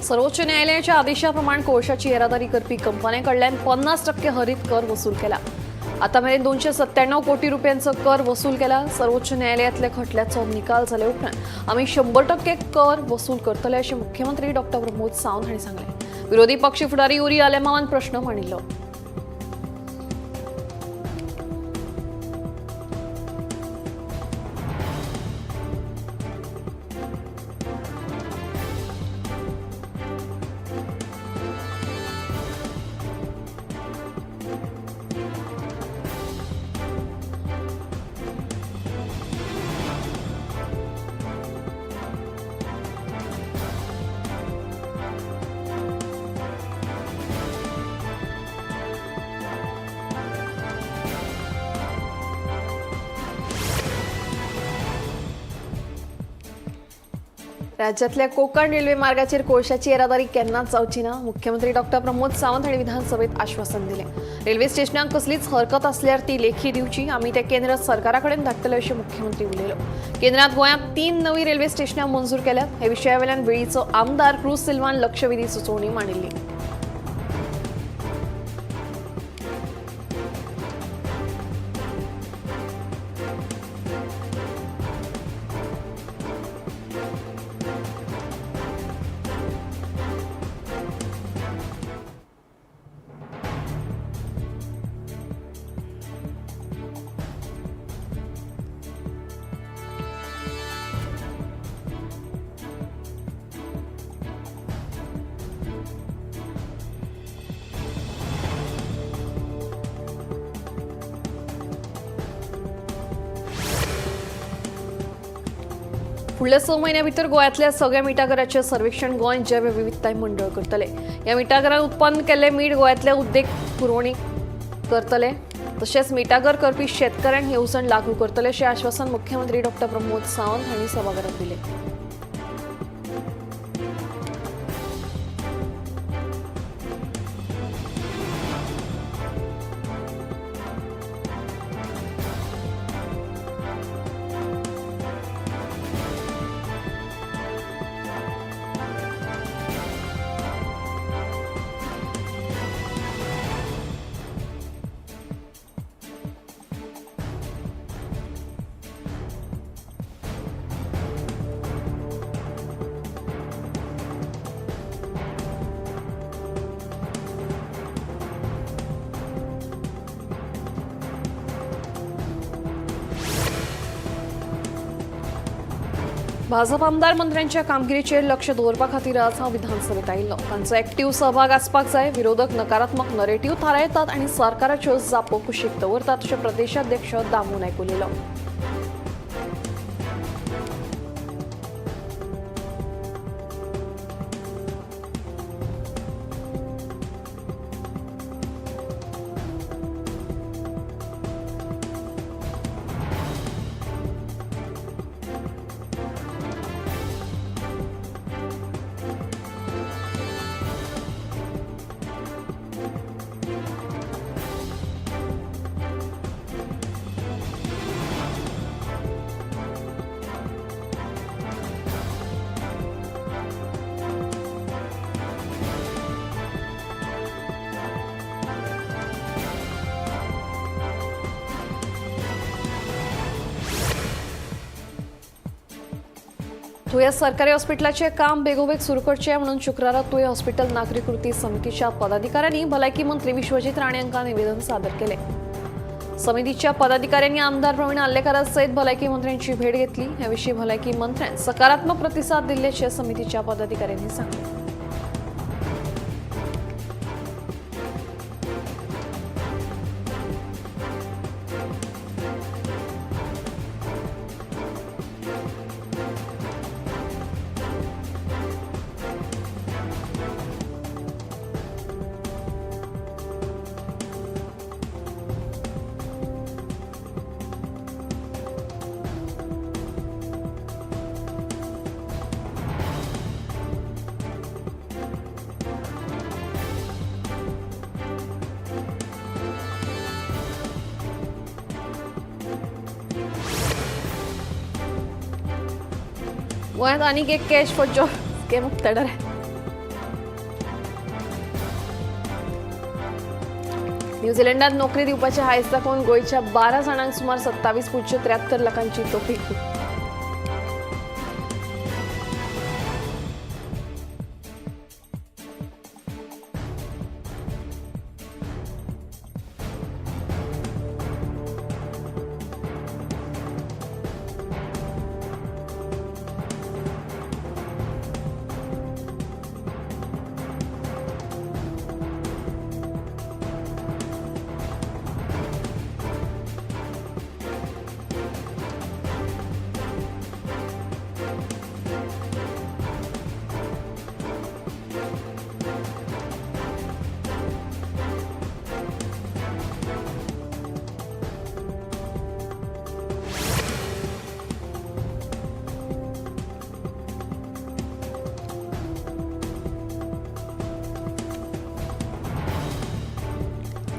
सर्वोच्च न्यायालयाच्या आदेशाप्रमाणे कोळशाची येरादारी करपी कंपन्यां कडल्यान 50% हरीत कर वसूल केला. आता मेरेन 297 कोटी रुपयांचो कर वसूल केला. सर्वोच्च न्यायालयातल्या खटल्याचो निकाल जाले उपरांत आमी 100% कर वसूल करतले अशें मुख्यमंत्री डॉक्टर प्रमोद सावंत हांणी सांगलें. विरोधी पक्ष फुडारी युरी आलेमावान प्रश्न मांडिल्लो. राज्यातल्या कोकण रेल्वे मार्गाचेर कोळशाची येरादारी केन्नाच जावची ना. मुख्यमंत्री डॉक्टर प्रमोद सावंत हांणी विधानसभेत आश्वासन दिलें. रेल्वे स्टेशनाक कसलीच हरकत आसल्यार ती लेखी दिवची, आमी ते केंद्र सरकारा कडेन धाडटले अशें मुख्यमंत्री उलयलो. केंद्रात गोंयांत 3 नवी रेल्वे स्टेशनां मंजूर केल्यात. हे विशया वयल्यान वेळीचो आमदार क्रूज सिल्वान लक्षवेधी सुचोवणी मांडिल्ली. फुडल्या 6 म्हयन्या भितर गोंयांतल्या सगळ्या मिठागराचें सर्वेक्षण गोंय जैव विविधताय मंडळ करतले. ह्या मिठागरान उत्पन्न केल्लें मीठ गोंयांतल्या उद्देग पुरवणी करतले. तशेंच मिठागर करपी शेतकऱ्यांक येवजण लागू करतले अशें आश्वासन मुख्यमंत्री डॉक्टर प्रमोद सावंत हांणी सभाघरांत दिलें. भाजप आमदार मंत्र्यांच्या कामगिरीचेर लक्ष दवरपा खातीर आज हांव विधानसभेत आयिल्लो. तांचो एक्टीव सहभाग आसपाक जाय. विरोधक नकारात्मक नरेटीव थारायतात आनी सरकाराच्यो जापो कुशीक दवरतात अशें प्रदेशाध्यक्ष दामू नायक उलयलो. तुया सरकारी हॉस्पिटलाचे काम बेगोबेग सुरू करचें म्हणून शुक्रारा तुया हॉस्पिटल नागरी कृती समितीच्या पदाधिकाऱ्यांनी भलायकी मंत्री विश्वजीत राणे हांकां निवेदन सादर केलें. समितीच्या पदाधिकाऱ्यांनी आमदार प्रवीण आर्लेकारा सयत भलायकी मंत्र्यांची भेट घेतली. हे विशीं भलायकी मंत्र्यान सकारात्मक प्रतिसाद दिल्ल्याचें समितीच्या पदाधिकाऱ्यांनी सांगलें. गोंयांत आनीक एक कॅश फॉर जॉब स्कॅम उक्ताडार आयला. न्यूझीलंडात नोकरी दिवपाचे हांयस दाखोवन गोंयच्या 12 जाणांक सुमार 27.73 लाखांची तोपी.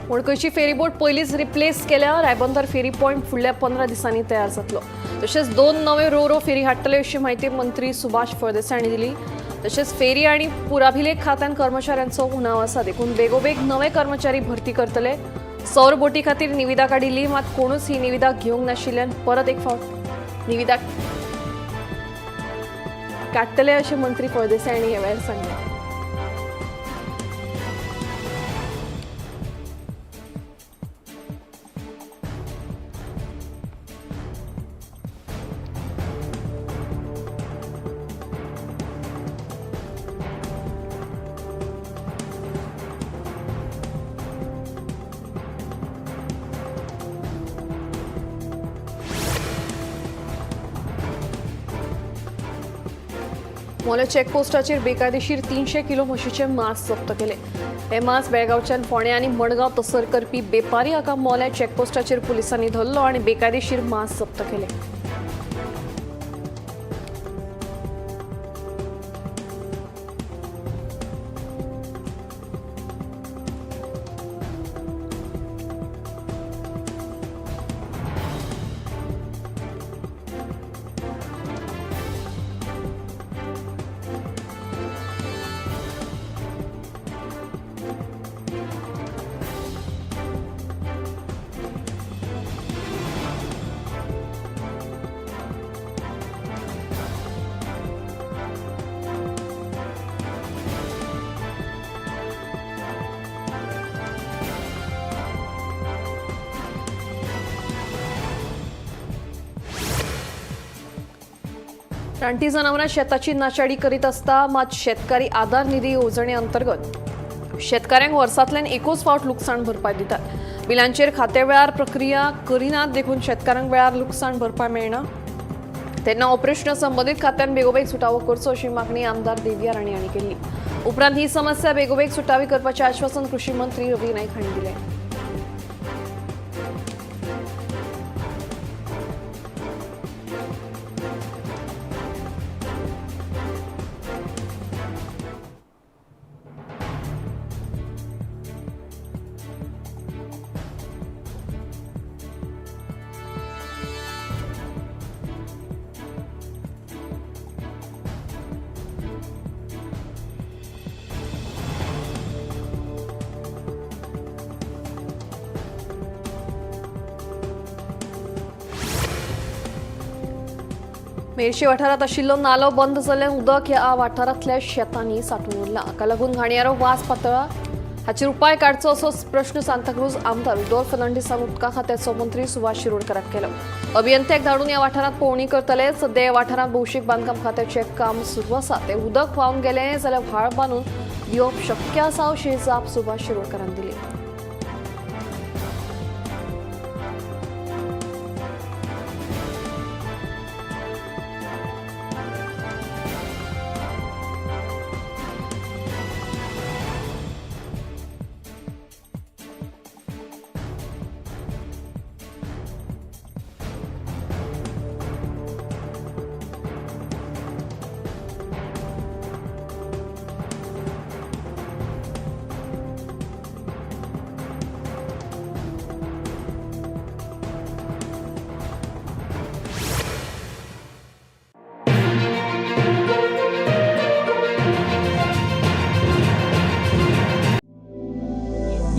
मडकयची फेरीबोट पयलींच रिप्लेस केल्या. रायबंदर फेरी पॉयंट फुडल्या 15 दिसांनी तयार जातलो. तशेंच 2 नवे रो फेरी हाडटले अशी म्हायती मंत्री सुभाष फळदेसाय हांणी दिली. तशेंच फेरी आनी पुराभिलेख खात्यान कर्मचाऱ्यांचो उणाव आसा, देखून बेगोबेग नवे कर्मचारी भरती करतले. सौर बोटी खातीर निविदा काडिल्ली, मात कोणूच ही निविदा घेवंक नाशिल्ल्यान परत एक फावट निविदा काडटले अशें मंत्री फळदेसाय हांणी ह्या वेळार सांगलें. मोलें चेकपोस्टाचेर बेकायदेशीर 300 किलो म्हशीचें मांस जप्त केलें. हें मांस बेळगांवच्यान फोंडें आनी मडगांव तसर करपी बेपारी हाका मोलें चेकपोस्टाचेर पुलिसांनी धरलो आनी बेकायदेशीर मांस जप्त केलें. रानटी जनावरां शेताची नाशाडी करीत आसता, मात शेतकारी आधार निधी येवजणे अंतर्गत शेतकाऱ्यांक वर्सांतल्यान एकूच फावट लुकसाण भरपाय दितात. बिलांचेर खाते वेळार प्रक्रिया करिनात, देखून शेतकारांक वेळार लुकसाण भरपाय मेळना. तेन्ना हो प्रश्न संबंदीत खात्यान बेगोबेग सुटावो करचो अशी मागणी आमदार देविया राणे हांणी केल्ली. उपरांत ही समस्या बेगोबेग सुटावी करपाचें आश्वासन कृषी मंत्री रवी नायक हांणी दिलें. मेरशे वाठारांत आशिल्लो नालो बंद जाल्ल्यान उदक ह्या वाठारांतल्या शेतांनी सांठून उरलां. हाका लागून घाणयारो वास पातळ्ळा. हाचेर उपाय काडचो असो प्रश्न सांताक्रूज आमदार रुडोल्फ फर्नांडीसान उदका खात्याचो मंत्री सुभाष शिरोडकराक केलो. अभियंत्याक धाडून ह्या वाठारांत पळोवणी करतले. सद्या ह्या वाठारांत भौशीक बांदकाम खात्याचें काम सुरू आसा. तें उदक व्हांवन गेलें जाल्यार व्हाळ बांदून दिवप शक्य आसा अशी जाप सुभाष शिरोडकरान दिली.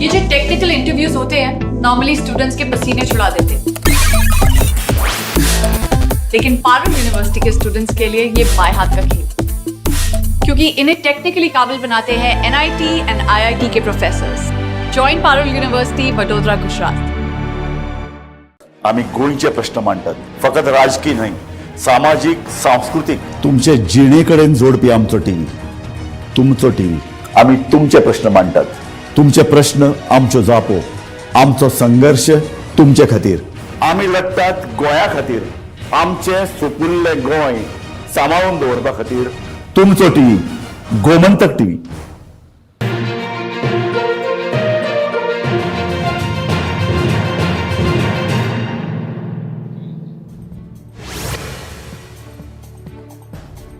ये जो टेक्निकल इंटरव्यूज होते हैं, नॉर्मली स्टूडेंट्स के पसीने छुड़ा देते हैं, लेकिन Parul university K students K लिए ये बाएं हाथ का खेल, क्योंकि इन्हें टेक्निकली काबिल बनाते हैं NIT and IIT K professors. Join Parul university, Vadodara, Gujarat. आम्ही गोंयचे प्रश्न मांडटात, फकत राजकी न्हय, सामाजीक, सांस्कृतीक, तुमचे जिणे कडेन जोडपी आमचो टीव्ही, तुमचो टीव्ही. आम्ही तुमचे प्रश्न मांडटात, तुमचे प्रश्न आमच्यो जापो, आमचो संघर्श तुमचे खातीर. आमी लडटात गोंया खातीर, आमचें सुपुल्लें गोंय सांबाळून दवरपा खातीर. तुमचो टीव्ही, गोमंतक टीव्ही.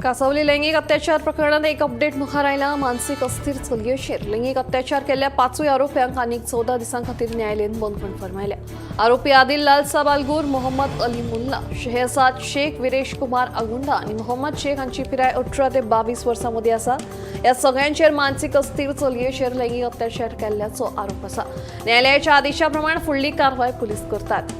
कासावली लैंगिक अत्याचार प्रकरणात एक अपडेट मुखार आयला. मानसीक अस्थिर चलयेचेर लैंगिक अत्याचार केल्ल्या पांचूय आरोप्यांक आनीक 14 दिसां खातीर न्यायालयीन बंदखण फर्मायल्या. आरोपी आदिल लालसा बालगूर, मोहम्मद अली मुल्ला, शेहजाद शेख, विरेश कुमार आगुंडा आनी मोहम्मद शेख हांची पिराय 18 ते 22 वर्सां मदीं आसा. ह्या सगळ्यांचेर मानसीक अस्थिर चलयेचेर लैंगिक अत्याचार केल्ल्याचो आरोप आसा. न्यायालयाच्या आदेशा प्रमाण फुडली कारवाय पुलीस करतात.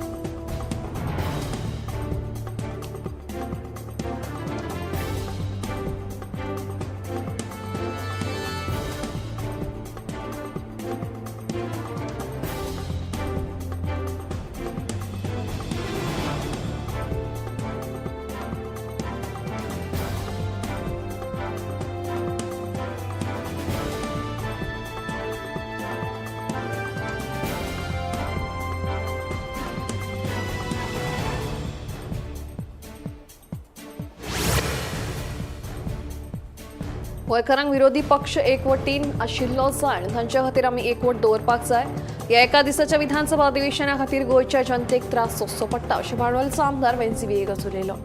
गोंयकारांक विरोधी पक्ष एकवटीन आशिल्लो जाय आनी तांच्या खातीर आमी एकवट दवरपाक जाय. ह्या एका दिसाच्या विधानसभा अधिवेशना खातीर गोंयच्या जनतेक त्रास सोंसचो पडटा, अशें भांडवलचो आमदार वेन्सी व्हिएगस उलयलो.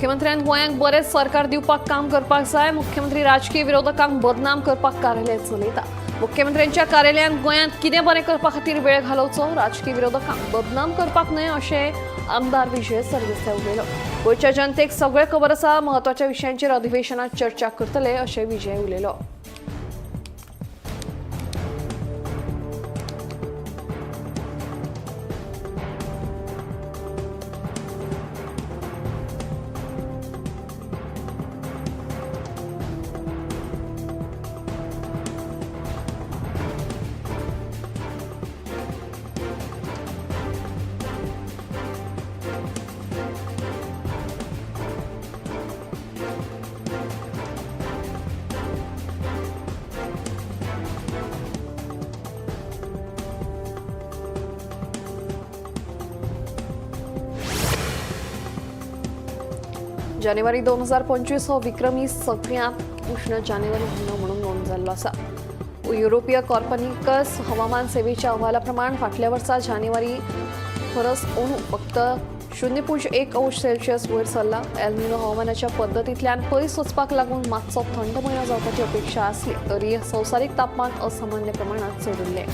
मुख्यमंत्र्यान गोंयांक बरें सरकार दिवपाक काम करपाक जाय. मुख्यमंत्री राजकीय विरोधकांक बदनाम करपाक कार्यालय चलयता. मुख्यमंत्र्यांच्या कार्यालयांत गोंयांत कितें बरें करपा खातीर वेळ घालोवचो, राजकीय विरोधकांक बदनाम करपाक न्हय, अशें आमदार विजय सरदेसाय उलयलो. गोंयच्या जनतेक सगळें खबर आसा, म्हत्वाच्या विशयांचेर अधिवेशनात चर्चा करतले, अशें विजय उलयलो. जानेवारी 2025 हो विक्रमी सगळ्यांत उश्ण जानेवारी म्हयनो म्हणून नोंद जाल्लो आसा. युरोपीय कॉर्पनिकस हवामान सेवेच्या अहवाला प्रमाण फाटल्या वर्सा जानेवारी परस ओणू फक्त 0.1 अंश सेल्सियस वयर सरला. एल निनो हवामानाच्या पद्दतींतल्यान पयस वचपाक लागून मातसो थंड म्हयनो जावपाची अपेक्षा आसली तरी संवसारीक तापमान असामान्य प्रमाणात चड उरलें.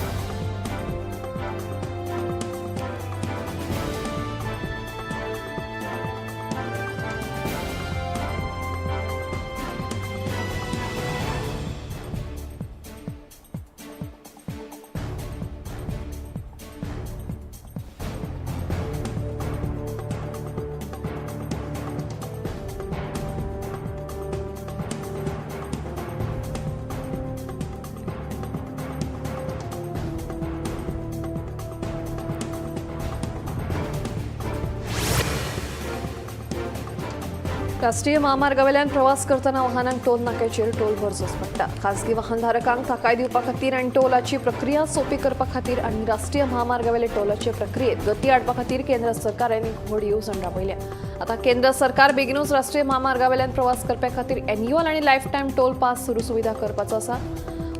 राष्ट्रीय महामार्गावेल्यान प्रवास करतना वाहनांक टोल नाक्याचेर टोल भरचोच पडटा. खासगी वाहनधारकांक थाकाय दिवपा खातीर आनी टोलाची प्रक्रिया सोंपी करपा खातीर आनी राष्ट्रीय महामार्गावेले टोलाचे प्रक्रियेत गती हाडपा खातीर केंद्र सरकारान एक व्हड येवजण राबयल्या. आतां केंद्र सरकार बेगिनूच राष्ट्रीय महामार्गावेल्यान प्रवास करप्या खातीर एन्युअल आनी लायफ टायम टोल पास सुरू सुविधा करपाचो आसा.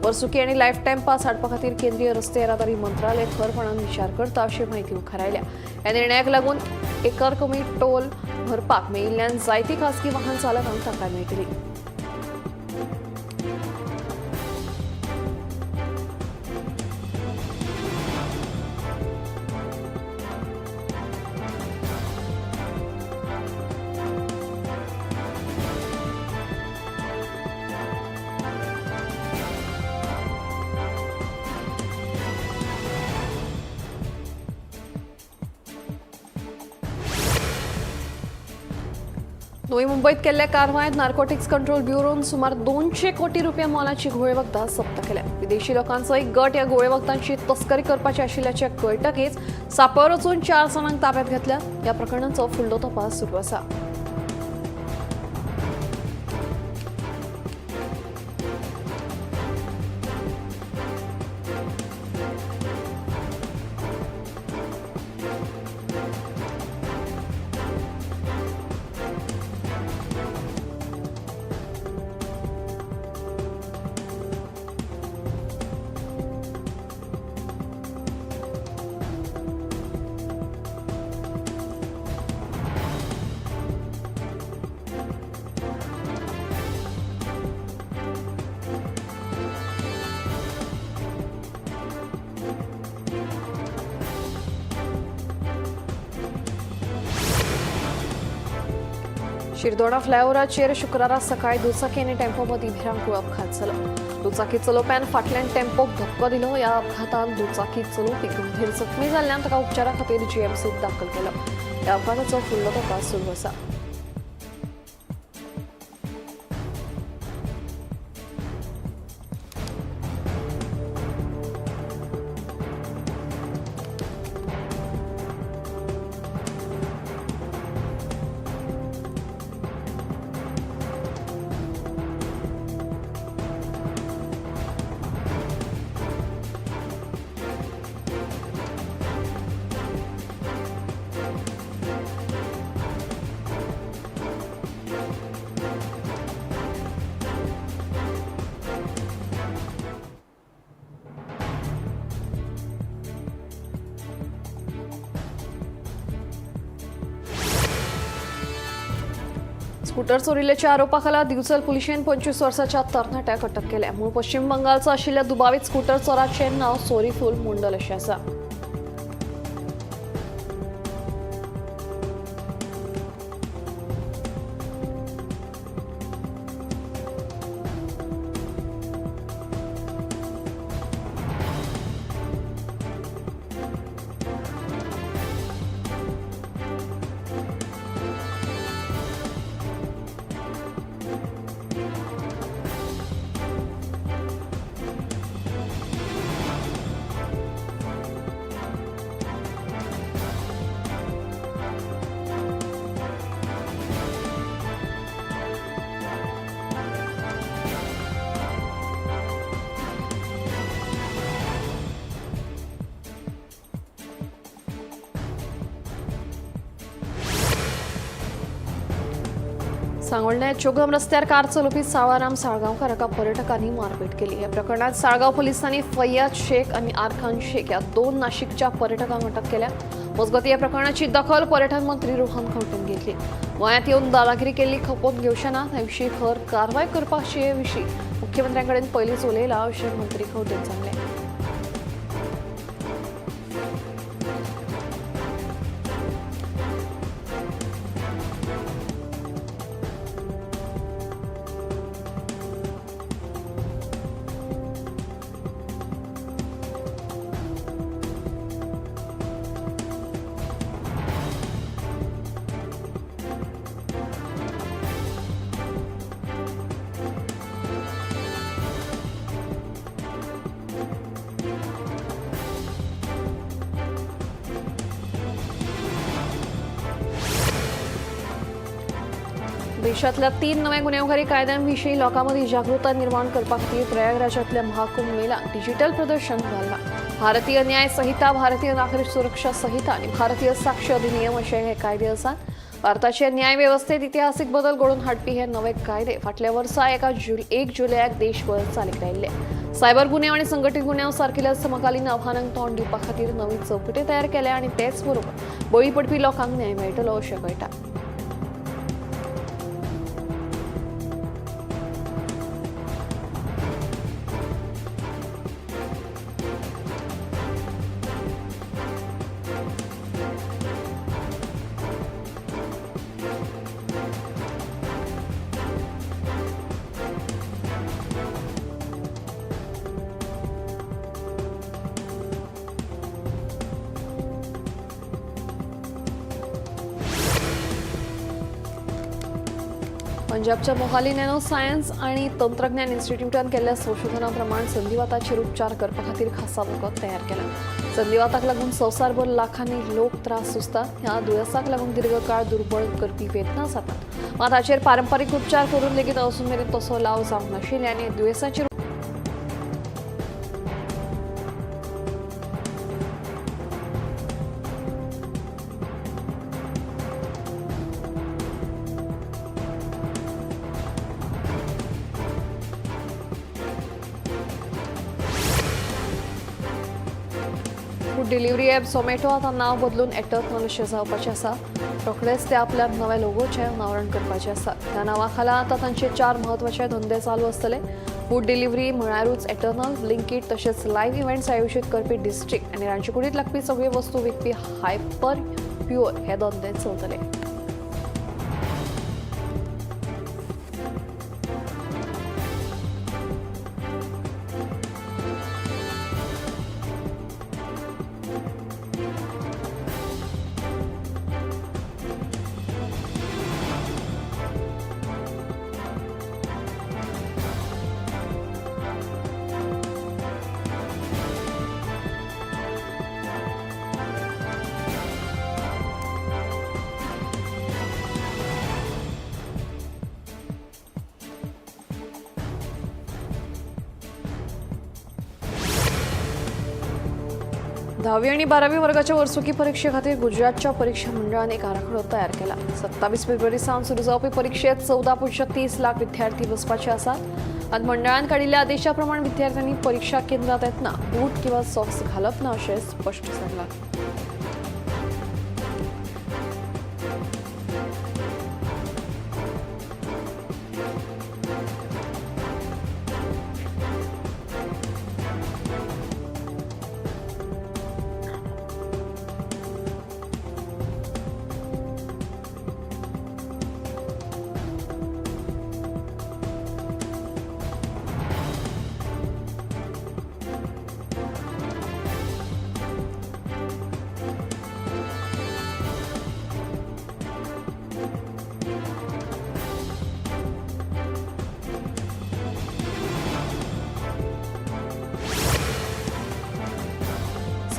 वर्सुकी आनी लायफ टायम पास हाडपा खातीर केंद्रीय रस्ते येरादारी मंत्रालय खरपणान विचार करता अशी म्हायती मुखार आयल्या. ह्या निर्णयाक लागून एकर कमी टोल भरपाक मेळिल्ल्यान जायती खासगी वाहन चालकांक थाकाय मेळटली. नवी मुंबईत केल्ल्या कारवायेत नार्कोटिक्स कंट्रोल ब्युरोन सुमार 200 कोटी रुपया मोलाची घुंवळे वखदां जप्त केल्या. विदेशी लोकांचो एक गट ह्या घुंवळे वखदांची तस्करी करपाची आशिल्ल्याचें कळटकीच सापळ्यार वचून 4 जाणांक ताब्यात घेतल्या. ह्या प्रकरणाचो फुडलो तपास सुरू आसा. शिरदोणा फ्लायओव्हराचेर शुक्रारा सकाळी दुचाकी आनी टेम्पो मदीं भिरांकूळ अपघात जालो. दुचाकी चलोवप्यान फाटल्यान टेम्पोक धपको दिलो. ह्या अपघातान दुचाकी चलोवपी गंभीर जखमी जाल्ल्यान ताका उपचारा खातीर जीएमसीत दाखल केलो. ह्या अपघाताचो फुडलो तपास सुरू आसा. स्कूटर चोरिल्ल्याच्या आरोपाखाला दिवचल पुलिशेन 25 वर्साच्या तरणाट्याक अटक केल्या. मूळ पश्चिम बंगालचो आशिल्ल्या दुबावीत स्कूटर चोराचें नांव सोरीफूल मुंडल अशें आसा. सांगोळण्या चोगम रस्त्यार कार चलोवपी साळाराम साळगांवकार हाका पर्यटकांनी मारपेट केली. ह्या प्रकरणात साळगांव पोलिसांनी फैयाज शेख आनी आरखान शेख ह्या 2 नाशिकच्या पर्यटकांक अटक केल्या. मजगतीं ह्या प्रकरणाची दखल पर्यटन मंत्री रोहन खंवटेन घेतली. गोंयांत येवन दादागिरी केल्ली खपोवन घेवचे ना, ह्या विशीं खर कारवाय करपाचे विशीं मुख्यमंत्र्यां कडेन पयलींच उलयला अशें मंत्री खंवटेन सांगलें. देशातल्या 3 नव्या गुन्हेगारी कायद्यांविषयी लोकांमध्ये जागृता निर्माण करपा खातीर प्रयागराजातल्या महाकुंभ मेला डिजिटल प्रदर्शन घालला. भारतीय न्याय संहिता, भारतीय नागरिक सुरक्षा संहिता आणि भारतीय साक्ष अधिनियम असे हे कायदे आसात. भारताचे न्याय व्यवस्थेत इतिहासीक बदल घडोवन हाडपी हे नवे कायदे फाटल्या वर्सा 1 जुलयाक देशभर चालीक लायिल्ले. सायबर गुन्यांव आनी संघटीत गुन्यांव सारकिल्या समकालीन आव्हानांक तोंड दिवपा खातीर नवी चौकटी तयार केल्या आनी तेच बरोबर बळी पडपी लोकांक न्याय मेळटलो अशें कळटा. पंजाबच्या मोहाली नॅनो सायन्स आणि तंत्रज्ञान इन्स्टिट्यूटान केल्ल्या संशोधनाप्रमाण संधिवाताचेर उपचार करपा खातीर खासा वखद तयार केला. संधिवाताक लागून संवसारभर लाखांनी लोक त्रास सोंसतात. ह्या दुयेंसाक लागून दीर्घकाळ दुर्बळ करपी वेदना जातात. मात हाचेर पारंपारीक उपचार करून लेगीत अजून मेरेन तसो लाव जावंक नाशिल्ल्यान आनी दुयेंसाचेर फूड डिलिव्हरी ॲप झोमॅटो आतां नांव बदलून एटर्नल अशें जावपाचें आसा. रोखडेंच ते आपल्या नव्या लोगोचें अनावरण करपाचें आसा. ह्या नांवा खाला आतां तांचे 4 म्हत्वाचे धंदे चालू आसतले. फूड डिलिव्हरी म्हळ्यारूच एटर्नल, ब्लिंकीट तशेंच लायव्ह इव्हेंट्स आयोजीत करपी डिस्ट्रिक्ट आनी रांदचेकुडींत लागपी सगळ्यो वस्तू विकपी हायपर प्युअर हे धंदे चलतले. दहावी आणि 12वी वर्गाच्या वर्सुकी परीक्षेखातीर गुजरातच्या परीक्षा मंडळान एक आराखडो तयार केला. 27 फेब्रुवारी सावन सुरू जावपी परीक्षेत 14.30 लाख विद्यार्थी बसपाचे आसात. आनी मंडळान काडिल्ल्या आदेशा प्रमाण विद्यार्थ्यांनी परीक्षा केंद्रात येतना बूट किंवा सॉक्स घालप ना अशें स्पश्ट सांगलां.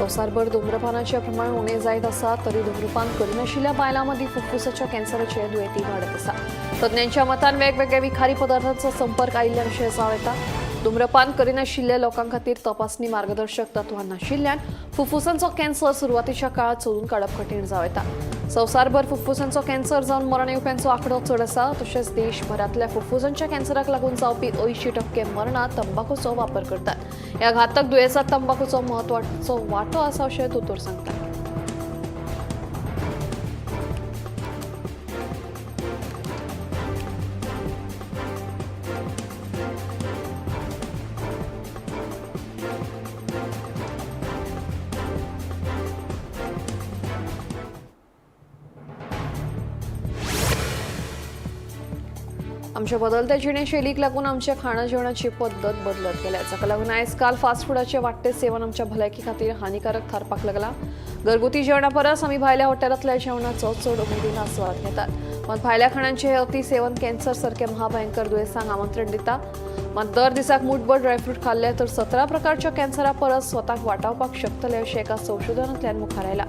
संवसारभर धूम्रपानाचे प्रमाण उणें जायत आसा तरी धूम्रपान करिनाशिल्ल्या बायलां मदीं फुफ्फुसाच्या कॅन्सराचे दुयेंती वाडत आसा. तज्ञांच्या मतान वेगवेगळ्या विखारी पदार्थांचो संपर्क आयिल्ल्यान अशें जावं येता. धूम्रपान करिनाशिल्ल्या लोकां खातीर तपासणी मार्गदर्शक तत्वां नाशिल्ल्यान फुफ्फुसांचो कॅन्सर सुरवातीच्या काळात सोदून काडप कठीण जावं येता. संवसारभर फुफ्फुसांचो कॅन्सर जावन मरण येवप्यांचो आंकडो चड आसा. तशेंच देशभरांतल्या फुफ्फुसांच्या कॅन्सराक लागून जावपी 80% मरणां तंबाखूचो वापर करतात. ह्या घातक दुयेंसात तंबाखूचो म्हत्वाचो वांटो आसा अशें दोतोर सांगतात. आमच्या बदलत्या जिणेशैलीक लागून आमच्या खाणा जेवणाची पद्दत बदलत गेल्या. जाका लागून आयज काल फास्ट फुडाचे वाडटे सेवन आमच्या भलायकी खातीर हानिकारक थारपाक लागला. घरगुती जेवणा परस आमी भायल्या हॉटेलांतल्या जेवणाचो चड उमेदीन आस्वाद घेतात. मात भायल्या खाणांचे हे अति सेवन कॅन्सर सारक्या महाभयंकर दुयेंसांक आमंत्रण दिता. मात दर दिसाक मुठभर ड्रायफ्रूट खाल्ले तर 17 प्रकारच्या कॅन्सरा परस स्वताक वाटावपाक शकतले अशें एका संशोधनांतल्यान मुखार आयला.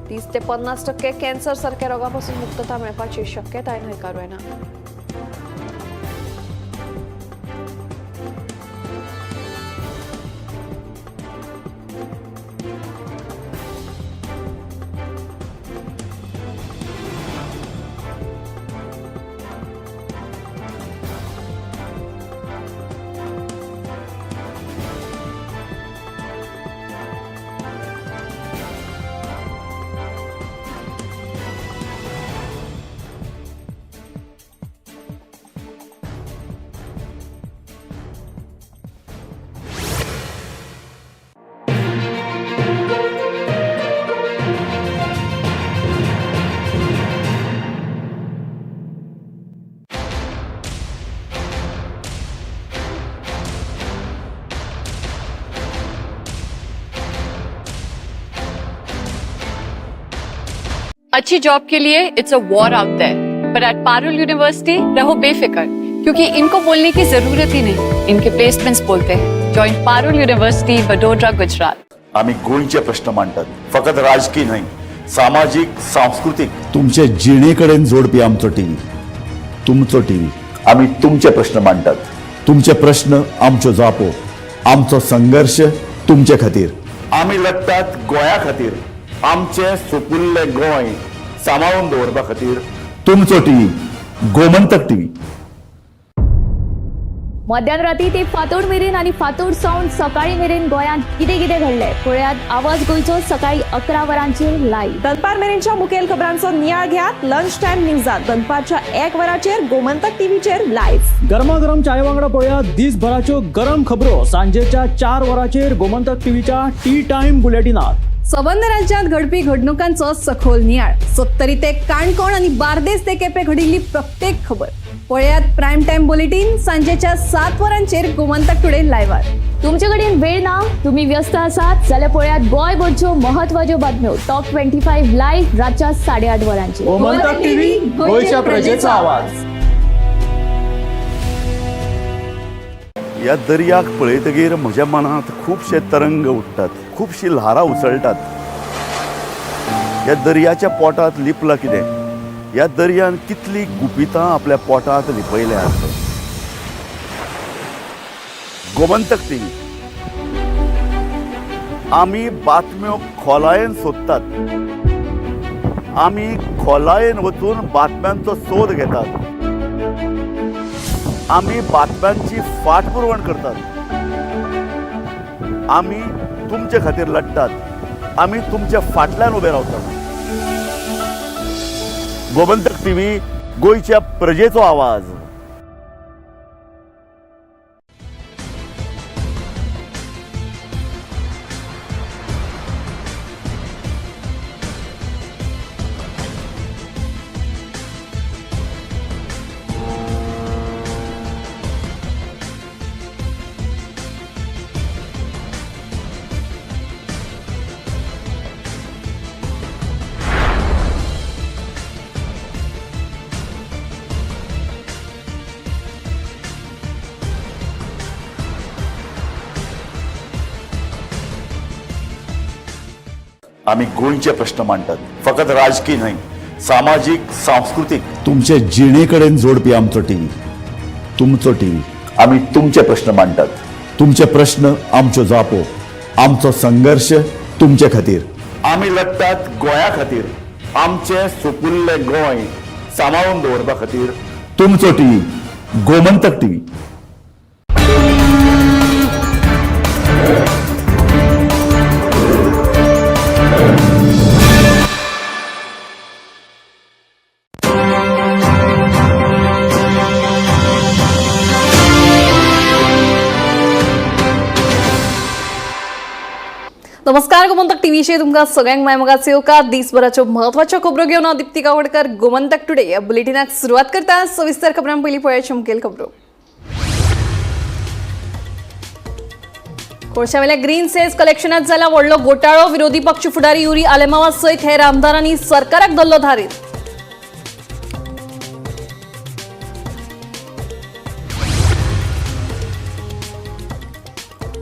30 ते 50% कॅन्सर सारक्या रोगापासून मुक्तता मेळपाची शक्यताय न्हयकारूं येना. अच्छी जॉब के लिए it's a war out there, पर एट पारुल यूनिवर्सिटी रहो बेफिक्र, क्योंकि इनको बोलने की जरूरत ही नहीं, इनके प्लेसमेंट्स बोलते हैं। Join Parul university, Vadodara, Gujarat. आम्ही गोंयचे प्रश्न मांडतात, फकत राजकीय न्हय, सामाजीक, सांस्कृतीक, तुमचे जिणेकडेन जोडपी आमचो टीव्ही, तुमचो टीव्ही। आम्ही तुमचे प्रश्न मांडतात, तुमचे प्रश्न आमच्यो जापो, आमचो संघर्श तुमचे खातीर। आमी लडटात गोंया खातीर, आमचें सुपुल्लें गोंय सांबाळून दवरपा खातीर। तुमचो टीव्ही, गोमंतक टीव्ही। मध्यान राती ते फांतोड मेरेन आनी फांतोड सावन सकाळी मेरेन गोंयांत कितें कितें घडलें पळयात आवाज गोंयचो सकाळी 11 वरांचेर लायव्ह। दनपार मेरेनच्या मुखेल खबरांचो नियाळ घेयात लंच टायम न्यूजात दनपारच्या 1 वराचेर गोमंतक टीव्हीचेर लायव्ह। गरमागरम चाये वांगडा पळोवया दिसभराच्यो गरम खबरो सांजेच्या 4 वरांचेर गोमंतक टीव्हीच्या टी टायम बुलेटिनात। सबंद राज्यात घडपी घडणुकांचो सखोल नियाळ, सत्तरी ते काणकोण आणि बार्देस ते केपे घडिल्ली प्रत्येक खबर पळयात प्रायम टायम बुलेटीन सांजेच्या 7 वरांचेर गोमंतक टुडे लायव्हार। तुमचे कडेन वेळ ना, तुम्ही व्यस्त आसात जाल्यार पळयात गोंयभरच्यो महत्वाच्यो बातम्यो टॉप 25 लायव्ह रातच्या 8:30 वरांचेर। गोमंतक टीव्ही, गोंयच्या प्रजेचा आवाज। ह्या दर्याक पळयतगीर म्हज्या मनांत खुबशे तरंग उठ्ठात, खुबशीं ल्हारां उसळटात। ह्या दर्याच्या पोटांत लिपलां कितें? ह्या दर्यान कितलीं गुपितां आपल्या पोटांत लिपयल्यांत? गोमंतक टीव्ही, आमी बातम्यो खोलायेन सोदतात, आमी खोलायेन वचून बातम्यांचो सोद घेतात, आमी बातम्यांची फाटपुरवण करतात, आमी तुमचे खातीर लडटात, आमी तुमच्या फाटल्यान उबे रावतात। गोमंतक टीव्ही, गोंयच्या प्रजेचो आवाज। आम्ही गोंयचे प्रश्न मांडटात, फकत राजकीय न्हय, सामाजीक, सांस्कृतीक, तुमचे जिणेकडेन जोडपी आमचो टीव्ही, तुमचो टीव्ही। आम्ही तुमचे प्रश्न मांडटात, तुमचे प्रश्न आमच्यो जापो, आमचो संघर्श तुमचे खातीर। आमी लडटात गोंया खातीर, आमचें सुपुल्लें गोंय सांबाळून दवरपा खातीर। तुमचो टीव्ही, गोमंतक टीव्ही। नमस्कार, गोमंतक टीव्हीचेर तुमकां सगळ्यांक मायमोगाचो येवकार। दिसभराच्यो म्हत्वाच्यो खबरो घेवन हांव दीप्ती गावडकर गोमंतक टुडे ह्या बुलेटिनाक सुरवात करता। सविस्तर खबरां पयलीं पळयात मुखेल खबरो। कोळशावेल्या ग्रीन सेस कलेक्शनात जाला व्हडलो घोटाळो, विरोधी पक्ष फुडारी युरी आलेमावा सयत हेर आमदारांनी सरकाराक धरलो धारीर।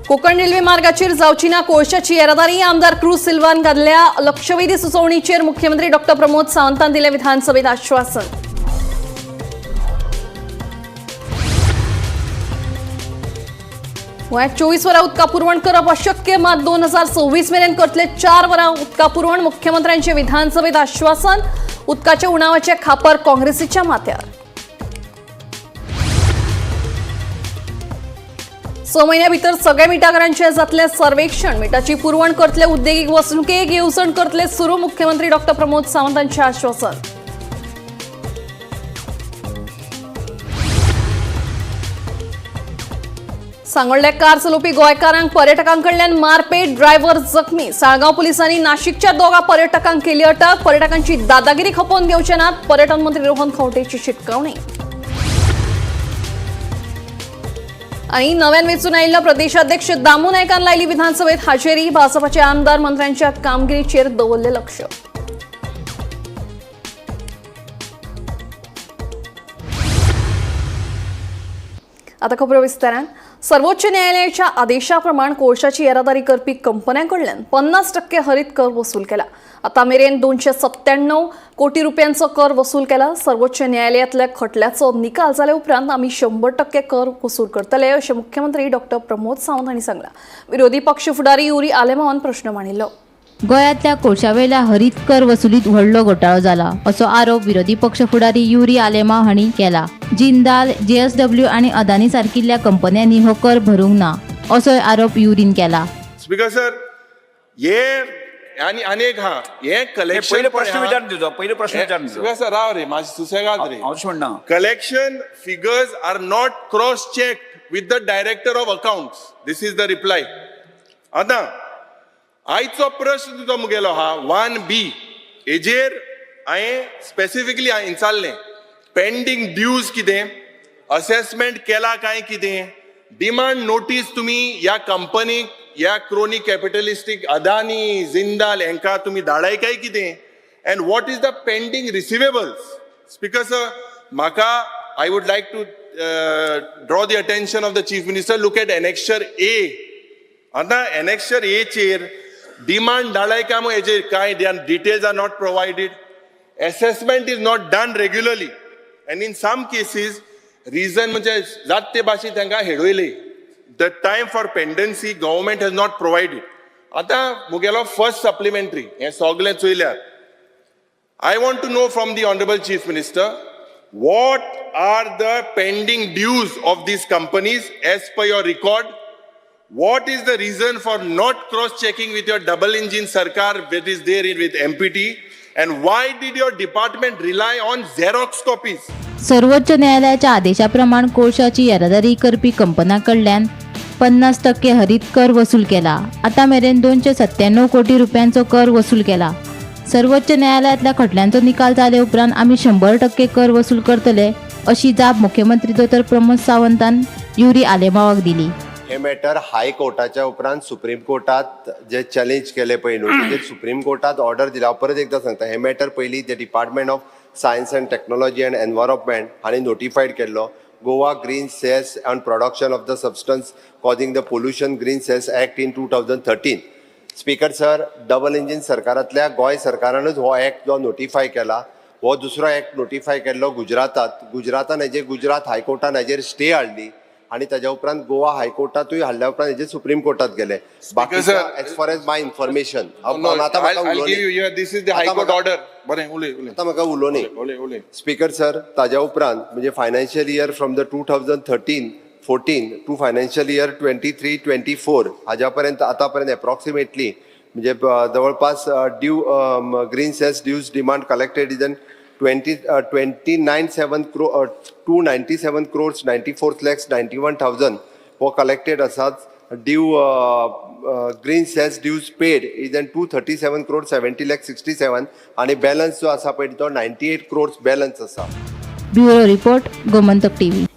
कोकण रेल्वे मार्गाचेर जावची ना कोळशाची येरादारी, आमदार क्रूज सिल्वान घातल्या लक्षवेधी सुचोवणीचेर मुख्यमंत्री डॉक्टर प्रमोद सावंतान दिलें विधानसभेत आश्वासन। गोंयांत 24 वरां उदका पुरवण करप अशक्य, मात 2026 मेरेन करतले 4 वरां उदका पुरवण, मुख्यमंत्र्यांचे विधानसभेत आश्वासन। उदकाच्या उणावाचे खापर काँग्रेसीच्या माथ्यार। 6 म्हयन्या भितर सगळ्या मिठागरांचें जातलें सर्वेक्षण, मिठाची पुरवण करतले उद्देगीक वसणुकेक येवजण करतले सुरू, मुख्यमंत्री डॉक्टर प्रमोद सावंत हांचें आश्वासन। सांगोल्ड्या कार चलोवपी गोंयकारांक पर्यटकांकडल्यान मारपेट, ड्रायव्हर जखमी। साळगांव पुलिसांनी नाशिकच्या 2 पर्यटकांक केली अटक, पर्यटकांची दादागिरी खपोवन घेवचे नात, पर्यटन मंत्री रोहन खंवटेची शिटकावणी। आणि नव्यान वेंचून आयिल्लो प्रदेशाध्यक्ष दामू नायकान लायली विधानसभेत हाजेरी, भाजपाचे आमदार मंत्र्यांच्या कामगिरीचेर दवरले लक्ष। आता खबरो विस्तारान. सर्वोच्च न्यायालयाच्या आदेशाप्रमाण कोळशाची येरादारी करपी कंपन्यां कडल्यान 50% हरीत कर वसूल केला. आता मेरेन 297 कोटी रुपयांचो कर वसूल केला. सर्वोच्च न्यायालयातल्या खटल्याचो निकाल जाल्या उपरांत आमी 100% कर वसूल करतले, अशें मुख्यमंत्री डॉक्टर प्रमोद सावंत हांणी सांगलां. विरोधी पक्ष फुडारी युरी आलेमावान प्रश्न मांडिल्लो. गोंयांतल्या कोळशावेल्या हरीत कर वसुलीत व्हडलो घोटाळो जाला, असो आरोप विरोधी पक्ष फुडारी युरी आलेमाव हांणी केला. जिंदाल, जेएसडब्ल्यू आनी अदानी सारकिल्ल्या कंपन्यांनी हो कर भरूंक ना, असोय आरोप युरीन केला. स्पीकर सर, हे आनी आनी एक हा, हे कलेक्शन. पयले प्रश्न विचारून तुजो, पयले प्रश्न विचारून तुजो. स्पीकर सर, राव रे, मातशें सुसेगाद रे. हांव अशें म्हणना. Collection figures are not cross check with the director of accounts. This is the reply. आतां आयचो प्रश्न तुजो मुगेलो हा 1B, हेजेर हांवें स्पेसिफिकली विचारलें, पेंडींग ड्यूज कितें, असेसमेंट केला काय कितें, डिमांड नोटीस तुमी ह्या कंपनीक, ह्या क्रोनी कॅपिटलिस्टीक अदानी, जिंदाल हांकां तुमी धाडाय काय कितें, and what is the pending receivables. Speaker sir, म्हाका I would like to draw the attention of the Chief Minister. Look at Annexure A. आतां एनेक्शर एचेर डिमांड धाडाय काय मग हेजेर कांय details are not provided, assessment is not done regularly, and in some cases reason म्हणजे जात ते भाशेन तांकां हेडवयले. The time for pendency government has not provided. आतां मुगेलो फर्स्ट सप्लिमेंटरी, हें सगळें चोयल्यार, I want to know from the Honorable Chief Minister what are the pending dues of these companies as per your record? What is the reason for not cross checking with your double engine sarkar that is there with MPT? And why did your department rely on Xerox copies? सर्वोच्च न्यायालयाच्या आदेशाप्रमाण कोळशाची येरादारी करपी कंपन्यां कडल्यान 50% हरीत कर वसूल केला. आता मेरेन 297 कोटी रुपयांचो कर वसूल केला. सर्वोच्च न्यायालयातल्या खटल्यांचो निकाल जाले उपरांत आमी 100% कर वसूल करतले, अशी जाप मुख्यमंत्री दोतोर प्रमोद सावंतान युरी आलेमावाक दिली. हे मॅटर हायकोर्टाच्या उपरांत सुप्रीम कोर्टात जे चॅलेंज केले पळय न्हू, तेजेर सुप्रीम कोर्टात ऑर्डर दिला. हांव परत एकदां सांगता, हे मॅटर पयलीं ते Department of Science and Technology and Environment हांणी नोटिफायड केल्लो, Goa Green Cess on Production of the Substance Causing the Pollution Green Cess Act in 2013. Speaker sir, double engine सरकारांतल्या Goa सरकारानूच हो एक्ट जो नोटिफाय केला. हो दुसरो एक्ट नोटिफाय केल्लो गुजरातात. गुजरातान हेजेर, गुजरात हायकोर्टान हेजेर स्टे हाडली आनी ताज्या उपरांत गोवा हायकोर्टातूय हाडल्या उपरांत हेजेर सुप्रीम कोर्टात गेले. बाकी sir, as far as my information, No, आतां म्हाका I'll give you here. This is the High Court order. बरें, उलय उलय. आतां म्हाका उलोवनी. उलय उलय. स्पीकर सर, ताज्या उपरांत म्हणजे financial year from the 2013-14 to financial year 23-24, हाज्या पर्यंत आतां पर्यंत एप्रॉक्सिमेटली म्हणजे जवळपास due green cess dues demand collected is an twenty twenty nine seven 297 crores 94 lakhs 91 thousand हो कलेक्टेड आसात. Due green cess dues paid is an 237 crore 70 lakh 67 आणि balance जो आसा पळय तो 98 क्रोर्स बॅलन्स आसा. Bureau report, Gomantak TV.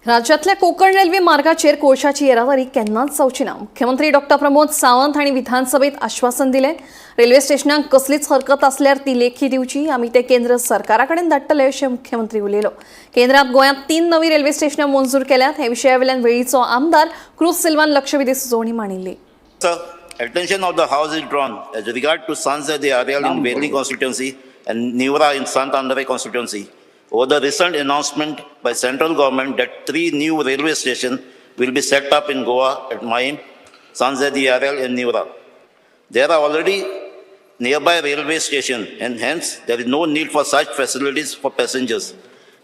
राज्यातल्या Konkan railway मार्गाचेर कोळशाची येरादारी केन्नाच जावची ना, मुख्यमंत्री डॉक्टर प्रमोद सावंत हांणी विधानसभेत आश्वासन दिलें. रेल्वे स्टेशनाक कसलीच हरकत आसल्यार ती लेखी दिवची, आमी ते केंद्र सरकारा कडेन धाडटले, अशें मुख्यमंत्री उलयलो. केंद्रात गोंयांत तीन नवी रेल्वे स्टेशनां मंजूर केल्यात. हे विशया वयल्यान वेळीचो आमदार क्रुज सिल्वान लक्षवेधी सुचोवणी मांडिल्ली. Sir, attention of the House is drawn as regard to Sanze de Areal in Veli constituency and Nivra in Sant Andre constituency over the recent announcement by central government that three new railway stations will be set up in Goa at Mahim, Sanze de Areal and Nivra. There are already nearby railway station and hence there is no need for such facilities for passengers.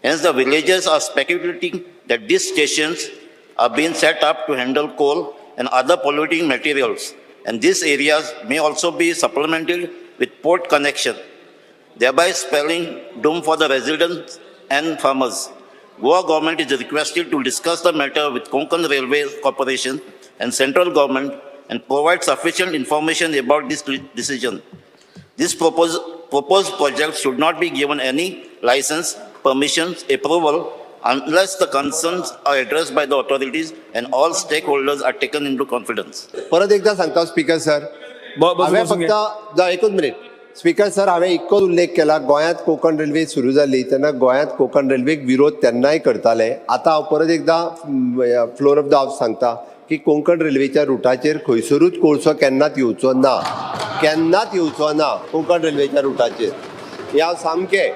Hence, the villagers are speculating that these stations are being set up to handle coal and other polluting materials, and these areas may also be supplemented with port connection, thereby spelling doom for the residents and farmers. Goa government is requested to discuss the matter with Konkan Railway Corporation and central government and provide sufficient information about this decision. This proposed project should not be given any license, permissions, approval unless the concerns are addressed by the authorities and all stakeholders are taken into confidence. परत एकदा सांगता speaker sir. बसून हांवें बसून घे. फक्त जा, एकूच मिनिट. स्पीकर सर, हांवें इतकोच उल्लेख केला, गोंयांत कोंकण रेल्वे सुरू जाली तेन्ना गोंयांत कोंकण रेल्वेक विरोध तेन्नाय करताले. आतां हांव परत एकदां फ्लोर ऑफ the house सांगता की कोंकण रेल्वेच्या रुटाचेर खंयसरूच कोळसो केन्नाच येवचो ना, केन्नाच येवचो ना कोंकण रेल्वेच्या रुटाचेर. हें हांव सामकें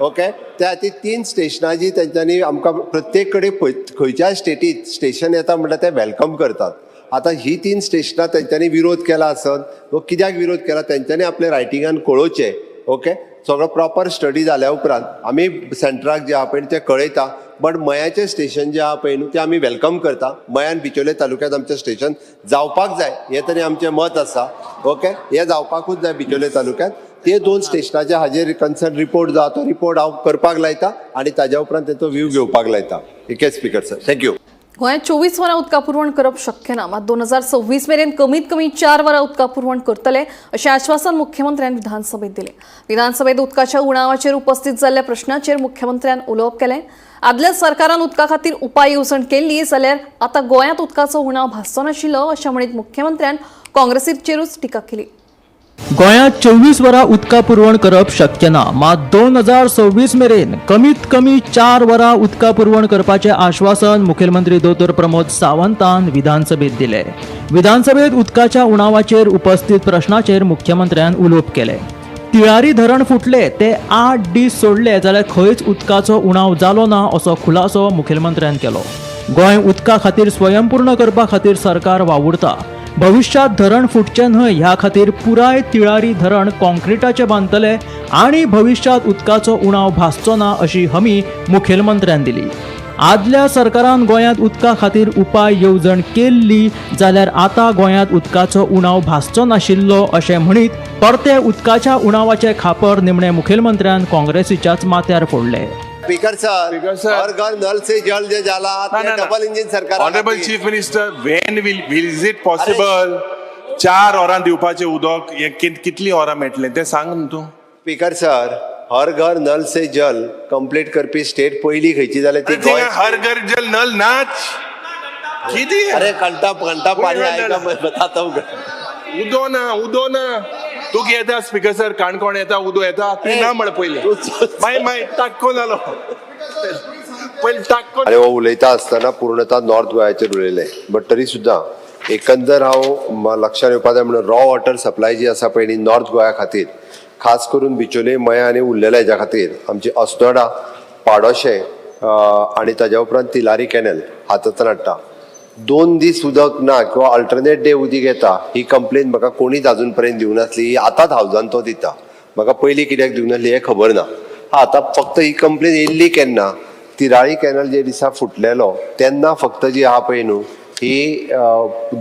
ओके. त्या खातीर 3 स्टेशनां जी तेंच्यांनी आमकां प्रत्येक कडेन खंयच्याय स्टेटीत स्टेशन येता म्हणल्यार ते welcome करतात. आतां ही 3 स्टेशनां तेंच्यांनी विरोध केला आसत व कित्याक विरोध केला तेंच्यांनी आपल्या रायटिंगान कळोवचें. ओके, सगळो प्रॉपर स्टडी जाल्या उपरांत आमी सेंट्राक जे आहा पळय ते कळयता. बट मयाचें स्टेशन जें आहा पळय न्हू तें आमी welcome करता. मयान बिचोले तालुक्यांत आमचें स्टेशन जावपाक जाय हें तरी आमचें मत आसा. ओके, हें जावपाकूच जाय बिचोले तालुक्यांत. ते 2 स्टेशनाचे हाजेर कन्सर्न रिपोर्ट जो आहा तो रिपोर्ट हांव करपाक लायता आनी ताज्या उपरांत तेचो व्यू घेवपाक लायता. Okay speaker sir, thank you. गोंयांत 24 वरां उदका पुरवण करप शक्य ना, मात 2026 मेरेन कमीत कमी 4 वरां उदका पुरवण करतले अशें आश्वासन मुख्यमंत्र्यान विधानसभेत दिलें. विधानसभेत उदकाच्या उणावाचेर उपस्थित जाल्ल्या प्रश्नाचेर मुख्यमंत्र्यान उलोवप केलें. आदल्या सरकारान उदका खातीर उपाय येवजण केल्ली जाल्यार आतां गोंयांत उदकाचो उणाव भासचो नाशिल्लो अशें म्हणीत मुख्यमंत्र्यान काँग्रेसीचेरूच टिका केली. गोंयांत 24 वरां उदका पुरवण करप शक्य ना, मात 2026 मेरेन कमीत कमी 4 वरां उदका पुरवण करपाचें आश्वासन मुखेलमंत्री दोतोर प्रमोद सावंतान विधानसभेत दिलें. विधानसभेत उदकाच्या उणावाचेर उपस्थित प्रश्नाचेर मुख्यमंत्र्यान उलोवप केलें. तिळारी धरण फुटले ते 8 दीस सोडले जाल्यार खंयच उदकाचो उणाव जालो ना असो खुलासो मुखेलमंत्र्यान केलो. गोंय उदका खातीर स्वयंपूर्ण करपा खातीर सरकार वावुरता. भविष्यात धरण फुटचें न्हय ह्या खातीर पुराय तिळारी धरण कॉन्क्रिटाचें बांदतले आनी भविष्यात उदकाचो उणाव भासचो ना अशी हमी मुखेलमंत्र्यान दिली. आदल्या सरकारान गोंयांत उदका खातीर उपाय येवजण केल्ली जाल्यार आतां गोंयांत उदकाचो उणाव भासचो नाशिल्लो अशें म्हणीत परते उदकाच्या उणावाचे खापर निमणे मुखेलमंत्र्यान काँग्रेसीच्याच माथ्यार फोडले. स्पीकर सर, हर घर नल से जल जे जाला ते डबल इंजिन सरकार. Honourable chief minister, when will is it possible 4 वरां दिवपाचें उदक हें कितलीं वरां मेळटलें तें सांग न्हू तूं. स्पीकर सर, हर घर नल से जल कंप्लीट करपी स्टेट पयली खंयची जाल्यार ती गोंय. हर घर जल नल नाच कितें? अरे कंटा कंटा पाणी आयका बताता हूं. उदो ना, उदो ना. तूं येता स्पीकर सर, काणकोण येता, उदो येता, तूं ना म्हण पयलीं मागीर मागीर टाक्को जालो पयलीं टाक्को. आनी हो उलयता आसतना पूर्णता नॉर्थ गोंयाचेर उलयलें, बट तरी सुद्दां एकंदर हांव लक्षात येवपा जाय म्हणून रॉ वॉटर सप्लाय जी आसा पळय न्ही नॉर्थ गोंया खातीर, खास करून बिचोले, मया आनी उरलेल्या हेज्या खातीर आमची अस्नोडा, पाडोशें आनी ताज्या उपरांत तिलारी कॅनल हातांतल्यान हाडटा. 2 दीस उदक ना किंवा अल्टरनेट डे उदीक येता ही कंप्लेन म्हाका कोणीच आजून पर्यंत दिवंक नासली. ही आतांच हावजान तो दिता, म्हाका पयलीं कित्याक दिवंक नासली हें खबर ना. हा, आतां फक्त ही कंप्लेन येयल्ली केन्ना, तिराळी कॅनल जे दिसा फुटलेलो तेन्ना फक्त जी आहा पळय न्हू ही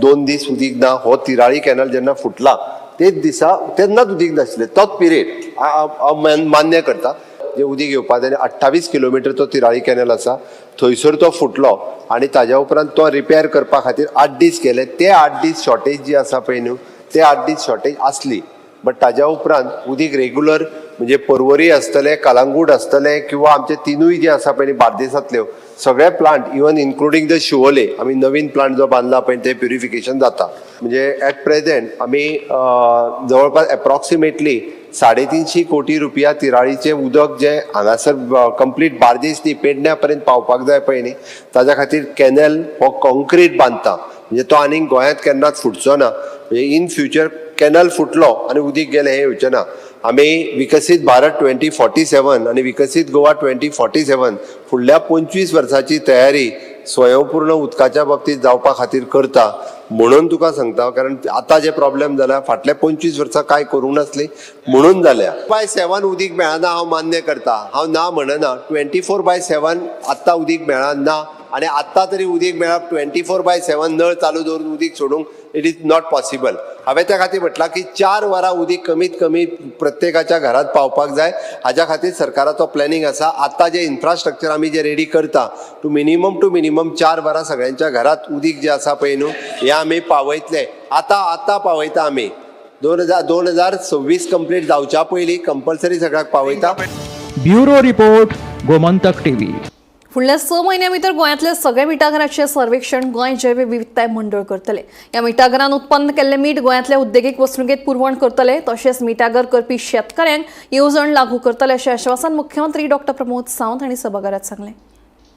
2 दीस उदीक ना. हो तिराळी कॅनल जेन्ना फुटला तेच दिसा तेन्नाच उदीक नासलें, तोच पिरियड हांव मान्य करता. जे उदीक येवपा जाय 28 किलोमिटर तो तिराळी कॅनल आसा थंयसर तो फुटलो आनी ताज्या उपरांत तो रिपेर करपा खातीर 8 दीस गेले. ते 8 दीस शॉर्टेज जी आसा पळय न्हू ते 8 दीस शॉर्टेज आसली, बट ताज्या उपरांत उदीक रेगुलर म्हणजे पर्वरी आसतलें, कलांगूट आसतलें किंवा आमचे 3 जे आसा पळय न्ही बार्देसांतल्यो सगळे plant, even including the Siolim आमी नवीन प्लांट जो बांदला पळय ते प्युरिफिकेशन जाता. म्हणजे एट प्रेझेंट आमी जवळपास एप्रॉक्सिमेटली 350 कोटी रुपया तिराळीचें उदक जें हांगासर कंप्लीट बार्देस न्ही पेडण्या पर्यंत पावपाक जाय पळय न्ही, ताज्या खातीर कॅनल हो कॉन्क्रीट बांदता, म्हणजे तो आनीक गोंयांत केन्नाच फुटचो ना. म्हणजे इन फ्युचर कॅनल फुटलो आनी उदीक गेलें हें येवचें ना. आमी विकसीत भारत 2047 आनी विकसीत गोवा 2047 फुडल्या 25 वर्साची तयारी स्वयंपूर्ण उदकाच्या बाबतीत जावपा खातीर करता म्हणून तुका सांगता, कारण आतां जे प्रॉब्लेम जाला फाटल्या 25 वर्सां कांय करूंक नासली म्हणून जाल्या. बाय 7 उदीक मेळना हांव मान्य करता, हांव ना म्हणना. 24/7 आत्तां उदीक मेळना आनी आत्तां तरी उदीक मेळप 24/7 नळ चालू दवरून उदीक सोडूंक it is not possible. हांवें त्या खातीर म्हटलां की 4 वरां उदीक कमीत कमी प्रत्येकाच्या घरांत पावपाक जाय, हाज्या खातीर सरकाराचो प्लॅनिंग आसा. आतां जें इन्फ्रास्ट्रक्चर आमी जें रेडी करता टू मिनिमम 4 वरां सगळ्यांच्या घरांत उदीक जें आसा पळय न्हू हें आमी पावयतले. आतां आतां पावयता आमी 2026 कंप्लीट जावच्या पयलीं कंपल्सरी सगळ्याक पावयता. Bureau report, Gomantak TV. फुडल्या 6 म्हयन्यां भितर गोंयांतल्या सगळ्या मिठागराचें सर्वेक्षण गोंय जैव विविधताय मंडळ करतले. ह्या मिठागरान उत्पन्न केल्लें मीठ गोंयांतल्या उद्देगीक वसणुकेंत पुरवण करतले, तशेंच मिठागर करपी शेतकाऱ्यांक येवजण लागू करतले अशें आश्वासन मुख्यमंत्री डॉ प्रमोद सावंत हांणी सभाघरांत सांगलें.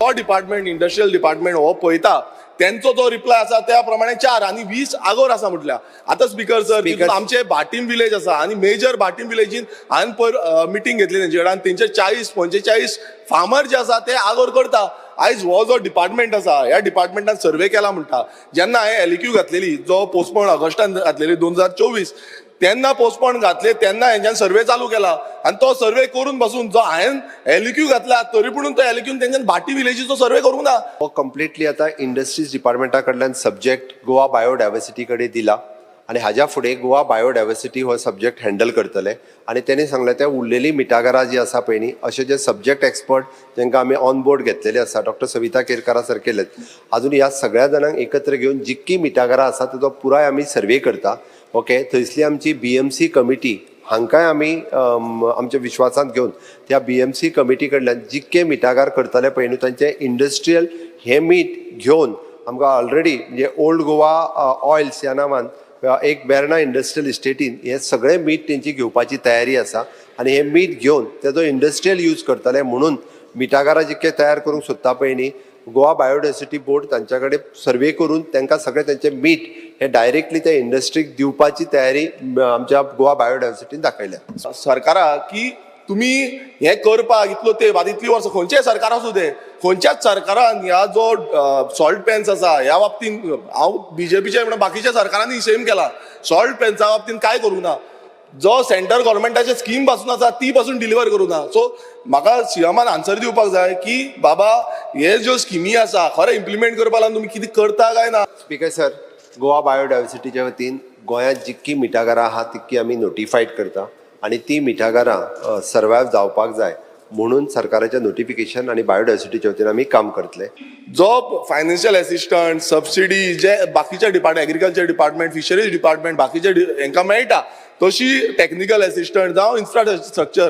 हो डिपार्टमेंट इंडस्ट्रियल डिपार्टमेंट हो पळयता तेंचो जो रिप्लाय आसा त्या प्रमाणे 4 आनी 20 आगोर आसा म्हटल्या. आतां स्पीकर सर आमचे भाटीम विलेज आसा आनी मेजर भाटीम विलेजीन हांवें पयर मिटींग घेतली तेंचे कडेन आनी तेंचे 40 45 फार्मर जे आसा ते आगोर करता. आयज हो जो डिपार्टमेंट आसा ह्या डिपार्टमेंटान सर्वे केला म्हणटा. जेन्ना हांवें LEQ घातलेली जो पोस्टपोन ऑगस्टान घातलेली 2024 तेन्ना पोस्टपोन घातले तेन्ना हेंच्यान सर्वे चालू केला आनी तो सर्वे करून बसून जो हांवें LEQ घातला तरी पूण तो LEQ तेंच्यान भाटी विलेजीचो सर्वे करूंक ना. हो कंप्लिटली आतां इंडस्ट्रीज डिपार्टमेंटा कडल्यान सब्जेक्ट गोवा बायोडायवर्सिटी कडेन दिला आनी हाज्या फुडें गोवा बायोडायवर्सिटी हो सब्जेक्ट हँडल करतले आनी तेणी सांगलें त्या उरलेली मिठागरां जी आसा पळय न्ही अशे जे सब्जेक्ट एक्सपर्ट जेंकां आमी ऑन बोर्ड घेतलेले आसा डॉक्टर सविता केरकारा सारकेलेच अजून ह्या सगळ्या जाणांक एकत्र घेवन जितकी मिठागरां आसा तेजो पुराय आमी सर्वे करता. ओके, थंयसली आमची BMC committee हांकांय आमी आमच्या विश्वासांत घेवन त्या BMC committee कडल्यान जितके मिठागार करतले पळय न्हू तांचे इंडस्ट्रियल हें मीठ घेवन आमकां ऑलरेडी म्हणजे ओल्ड गोवा ऑयल्स ह्या नांवान एक वेर्णा इंडस्ट्रियल इस्टेटीन हें सगळें मीठ तेंची घेवपाची तयारी आसा आनी हें मीठ घेवन तेजो इंडस्ट्रियल यूज करतले म्हणून मिठागारां जितके तयार करूंक सोदता पळय न्ही गोवा बायोडायवर्सिटी बोर्ड तांच्या कडेन सर्वे करून तांकां सगळें तेंचें मीठ हें डायरेक्टली त्या इंडस्ट्रीक दिवपाची तयारी आमच्या गोवा बायोडायवर्सिटीन दाखयल्या. सरकाराक की तुमी हें करपाक इतलो तेंप आतां इतलीं वर्सां खंयचेय सरकार आसूं तें खंयच्याच सरकारान ह्या जो सॉल्ट पॅन्स आसा ह्या बाबतीन हांव बीजेपीचे म्हणून बाकीच्या सरकारांनी सेम केला. सॉल्ट पॅन्सा बाबतीन कांय करूंक ना. जो सेंट्रल गव्हर्मेंटाचे स्कीम पासून आसा ती पासून डिलिव्हर करूंक ना. सो म्हाका सीएमान आन्सर दिवपाक जाय की बाबा हे ज्यो स्किमी आसा खरें इम्प्लिमेंट करपा लागून तुमी कितें करता काय ना. स्पीकर सर, गोवा बायोडायवर्सिटीच्या वतीन गोंयांत जितकी मिठागरां आहा तितकी आमी नोटिफायड करता आनी ती मिठागरां सर्वायव जावपाक जाय म्हणून सरकाराचें नोटिफिकेशन आनी बायोडायवर्सिटीच्या वतीन आमी काम करतले. जो फायनान्शियल एसिस्टंट सबसिडी जे बाकीच्या department agriculture department fisheries department बाकीचे हेंकां मेळटा तशी टॅक्निकल एसिस्टंट जावं इन्फ्रास्ट्रक्चर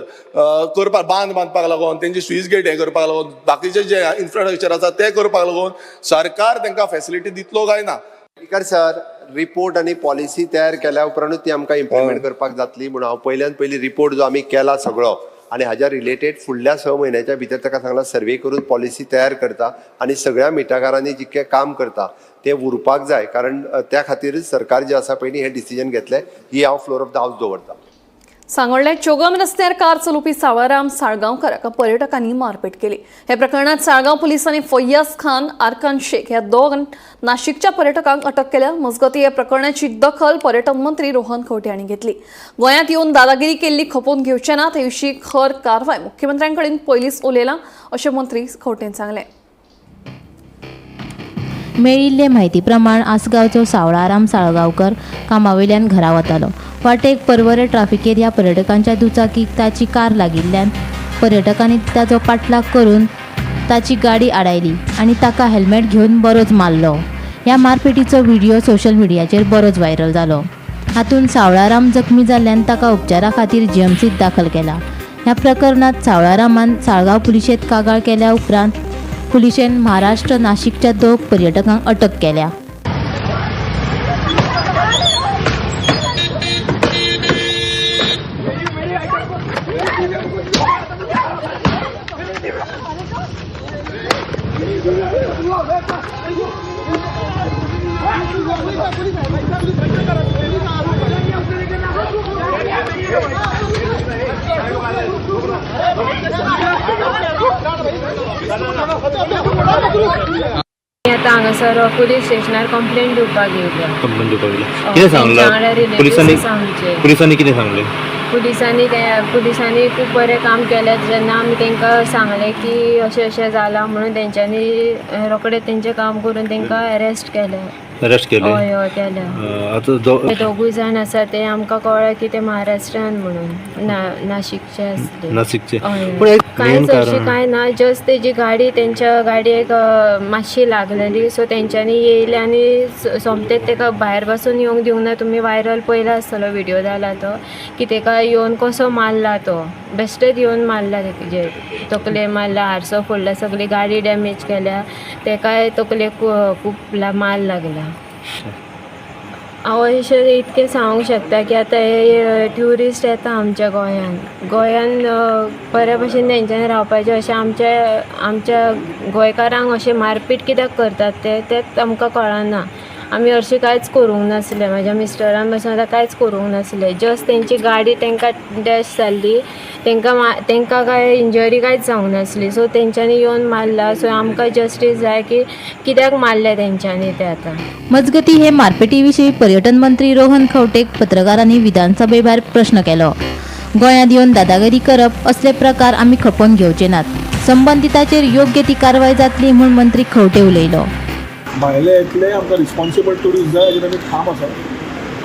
करपाक बांद बांदपाक लागून तेंचे स्विच गेट हें करपाक लागून बाकीचे जे इन्फ्रास्ट्रक्चर आसा ते करपाक लागून सरकार तेंकां फेसिलिटी दितलो काय ना. स्पीकर सर, रिपोर्ट आनी पॉलिसी तयार केल्या उपरांतूच ती आमकां इम्प्लिमेंट करपाक जातली म्हणून हांव पयल्यान पयली रिपोर्ट जो आमी केला सगळो आनी हाज्या रिलेटेड फुडल्या 6 म्हयन्याच्या भितर ताका सांगला सर्वे करून पॉलिसी तयार करता आनी सगळ्या मिठागरांनी जितकें काम करता तें उरपाक जाय कारण त्या खातीरच सरकार जें आसा पयलीं हें डिसिजन घेतलें. ही हांव फ्लोर ऑफ the house दवरता. सांगोल्ड्या चोगम रस्त्यार कार चलोवपी सावळाराम साळगांवकर हाका पर्यटकांनी मारपेट केली. ह्या प्रकरणात साळगांव पुलिसांनी फय्याज खान, आरकान शेख ह्या 2 नाशिकच्या पर्यटकांक अटक केल्या. मजगतीं ह्या प्रकरणाची दखल पर्यटन मंत्री रोहन खंवटे हांणी घेतली. गोंयांत येवन दादागिरी केल्ली खपोवन घेवचे ना, ते विशीं खर कारवाय मुख्यमंत्र्यांकडेन पयलींच उलयला अशें मंत्री खंवटेन सांगलें. मेळिल्ले म्हायती प्रमाण आसगांवचो सावळाराम साळगांवकर कामावयल्यान घरा वतालो. वाटेक पर्वरे ट्राफिकेर ह्या पर्यटकांच्या दुचाकीक ताची कार लागिल्ल्यान पर्यटकांनी ताचो पाठलाग करून ताची गाडी आडायली आनी ताका हेल्मेट घेवन बरोच मारलो. ह्या मारपेटीचो व्हिडिओ सोशल मिडियाचेर बरोच व्हायरल जालो. हातूंत सावळाराम जखमी जाल्ल्यान ताका उपचारा खातीर जीएमसीत दाखल केला. ह्या प्रकरणात सावळारामान साळगांव पुलिशेंत कागाळ केल्या उपरांत पुलिशेन महाराष्ट्र नाशिकच्या 2 पर्यटकांक अटक केल्या. आतां हांगासर पुलीस स्टेशनार कंप्लेन दिवपाक येयल्या. कंप्लेन दिवपाक येयल्या. कितें सांगलां पुलिसांनी? पुलिसांनी कितें सांगलें? पुलिसांनी खूब बरें काम केलें. जेन्ना आमी तांकां सांगलें की अशें अशें जालां म्हणून तेंच्यांनी रोखडें तेंचें काम करून तांकां अरेस्ट केलें. अरेस्ट केले. हय हय केल्या. आतां ते दोगूय जाण आसा ते आमकां कळ्ळें की ते महाराष्ट्रान म्हणून नाशिकचे आसले. नाशिकचे. हय. पूण एक मेन कांयच अशें कारण कांय ना, जस्ट तेजी गाडी तेंच्या गाडयेक मातशी लागलेली, सो तेंच्यांनी येयले आनी सोमतेच तेका भायर पासून येवंक दिवंक ना. तुमी वायरल पयला आसतलो व्हिडियो जाला तो, की तेका येवन कसो मारला तो, बेश्टेच येवन मारला तेजेर, तकले मारला, हारसो फोडला, सगळी गाडी डॅमेज केल्या, तेकाय तकलेक खूब मार लागला. हांव अशें इतकें सांगूंक शकता की आतां हे ट्युरिस्ट येता आमच्या गोंयान, गोंयान बऱ्या भशेन तेंच्यांनी रावपाचें, अशें आमच्या आमच्या गोंयकारांक अशें मारपीट कित्याक करतात ते तेंच आमकां कळना. आमी हरशीं कांयच करूंक नासलें, म्हाज्या मिस्टरान पासून आतां कांयच करूंक नासलें, जस्ट तेंची गाडी तेंकां डॅश जाल्ली, तेंकां कांय इंजरी कांयच जावंक नासली, सो तेंच्यांनी येवन मारला. सो आमकां जस्टीस जाय की कित्याक मारलें तेंच्यांनी तें आतां. मजगती हे मारपेटी विशीं पर्यटन मंत्री रोहन खंवटेक पत्रकारांनी विधानसभे भायर प्रश्न केलो. गोंयांत येवन दादागिरी करप असले प्रकार आमी खपोवन घेवचे नात, संबंदिताचेर योग्य ती कारवाय जातली म्हूण मंत्री खंवटे उलयलो. भायले येतले, आमकां रिस्पॉन्सिबल ट्युरिस्ट जाय, हाजेर आमी ठाम आसा.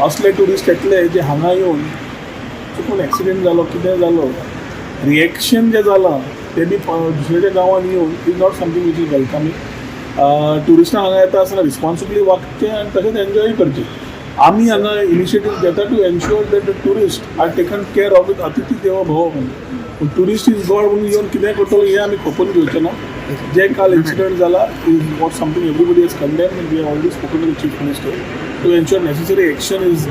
असले ट्युरिस्ट येतले जे हांगा येवन चुकून एक्सिडेंट जालो, कितें जालो, रिएक्शन जें जालां तें बी दुसऱ्याच्या गांवांत येवन is not something which is welcoming. ट्युरिस्टां हांगा येता आसतना रिस्पॉन्सिबली वागचें आनी तशेंच एन्जॉय करचें. आमी हांगा इनिशिएटीव घेता to ensure that the tourist are taken care of with अतिथी देवो भव म्हणून. पूण ट्युरिस्ट is God म्हणून येवन कितें करतलो हें आमी खपोवन घेवचें ना. जे काल इन्सिडंट जाला is what something everybody has condemned and we have already spoken to the Chief Minister to ensure necessary action is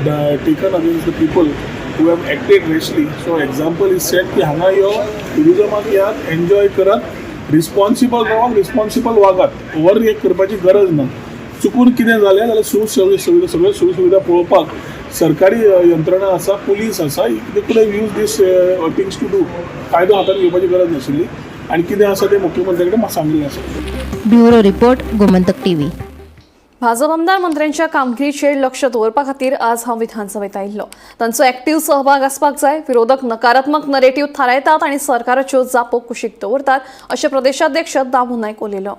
taken against the people who have acted rashly. So example is set की हांगा यो, ट्युरिजमाक येयात, enjoy करात, responsible रावात, responsible वागात, over react करपाची गरज ना. चुकून कितें जालें जाल्यार सुविधा, सगळ्यो सुविधा पळोवपाक सरकारी यंत्रणा आसा, पुलीस आसा, they could have use these things to do. कायदो हातान घेवपाची गरज नाशिल्ली आनी कितें आसा तें मुख्यमंत्र्या कडेन सांगिल्लें आसा. Bureau report, Gomantak TV. Bhajap आमदार मंत्र्यांच्या कामगिरीचेर लक्ष दवरपा खातीर आज हांव विधानसभेत आयिल्लो. तांचो एक्टीव सहभाग आसपाक जाय. विरोधक नकारात्मक नरेटीव थारायतात आनी सरकाराच्यो जापो कुशीक दवरतात अशें प्रदेशाध्यक्ष दामू नायक उलयलो.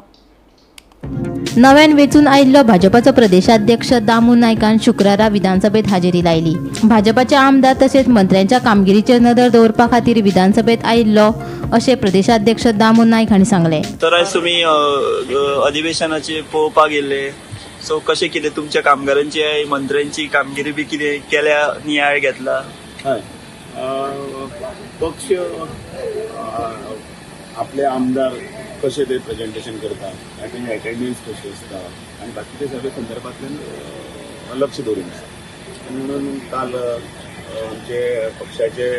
नव्यान वेंचून आयिल्लो भाजपाचो प्रदेशाध्यक्ष दामू नायकान शुक्रारा विधानसभेत हाजेरी लायली. भाजपाचे आमदार तशेंच मंत्र्यांच्या कामगिरीचेर नदर दवरपा खातीर विधानसभेत आयिल्लो अशें प्रदेशाध्यक्ष दामू नायक हांणी सांगलें. तर आयज तुमी अधिवेशनाचे पळोवपाक गेल्ले, सो कशें कितें तुमच्या कामगारांची, मंत्र्यांची कामगिरी बी कितें केल्या, नियाळ घेतला? हय, पक्ष आपले आमदार कशे ते प्रेजेंटेशन करता आनी तेंचे अटेंडन्स कशी आसता आनी बाकीचे सगळे संदर्भांतल्यान लक्ष दवरून आसा. आनी म्हणून काल आमचे पक्षाचे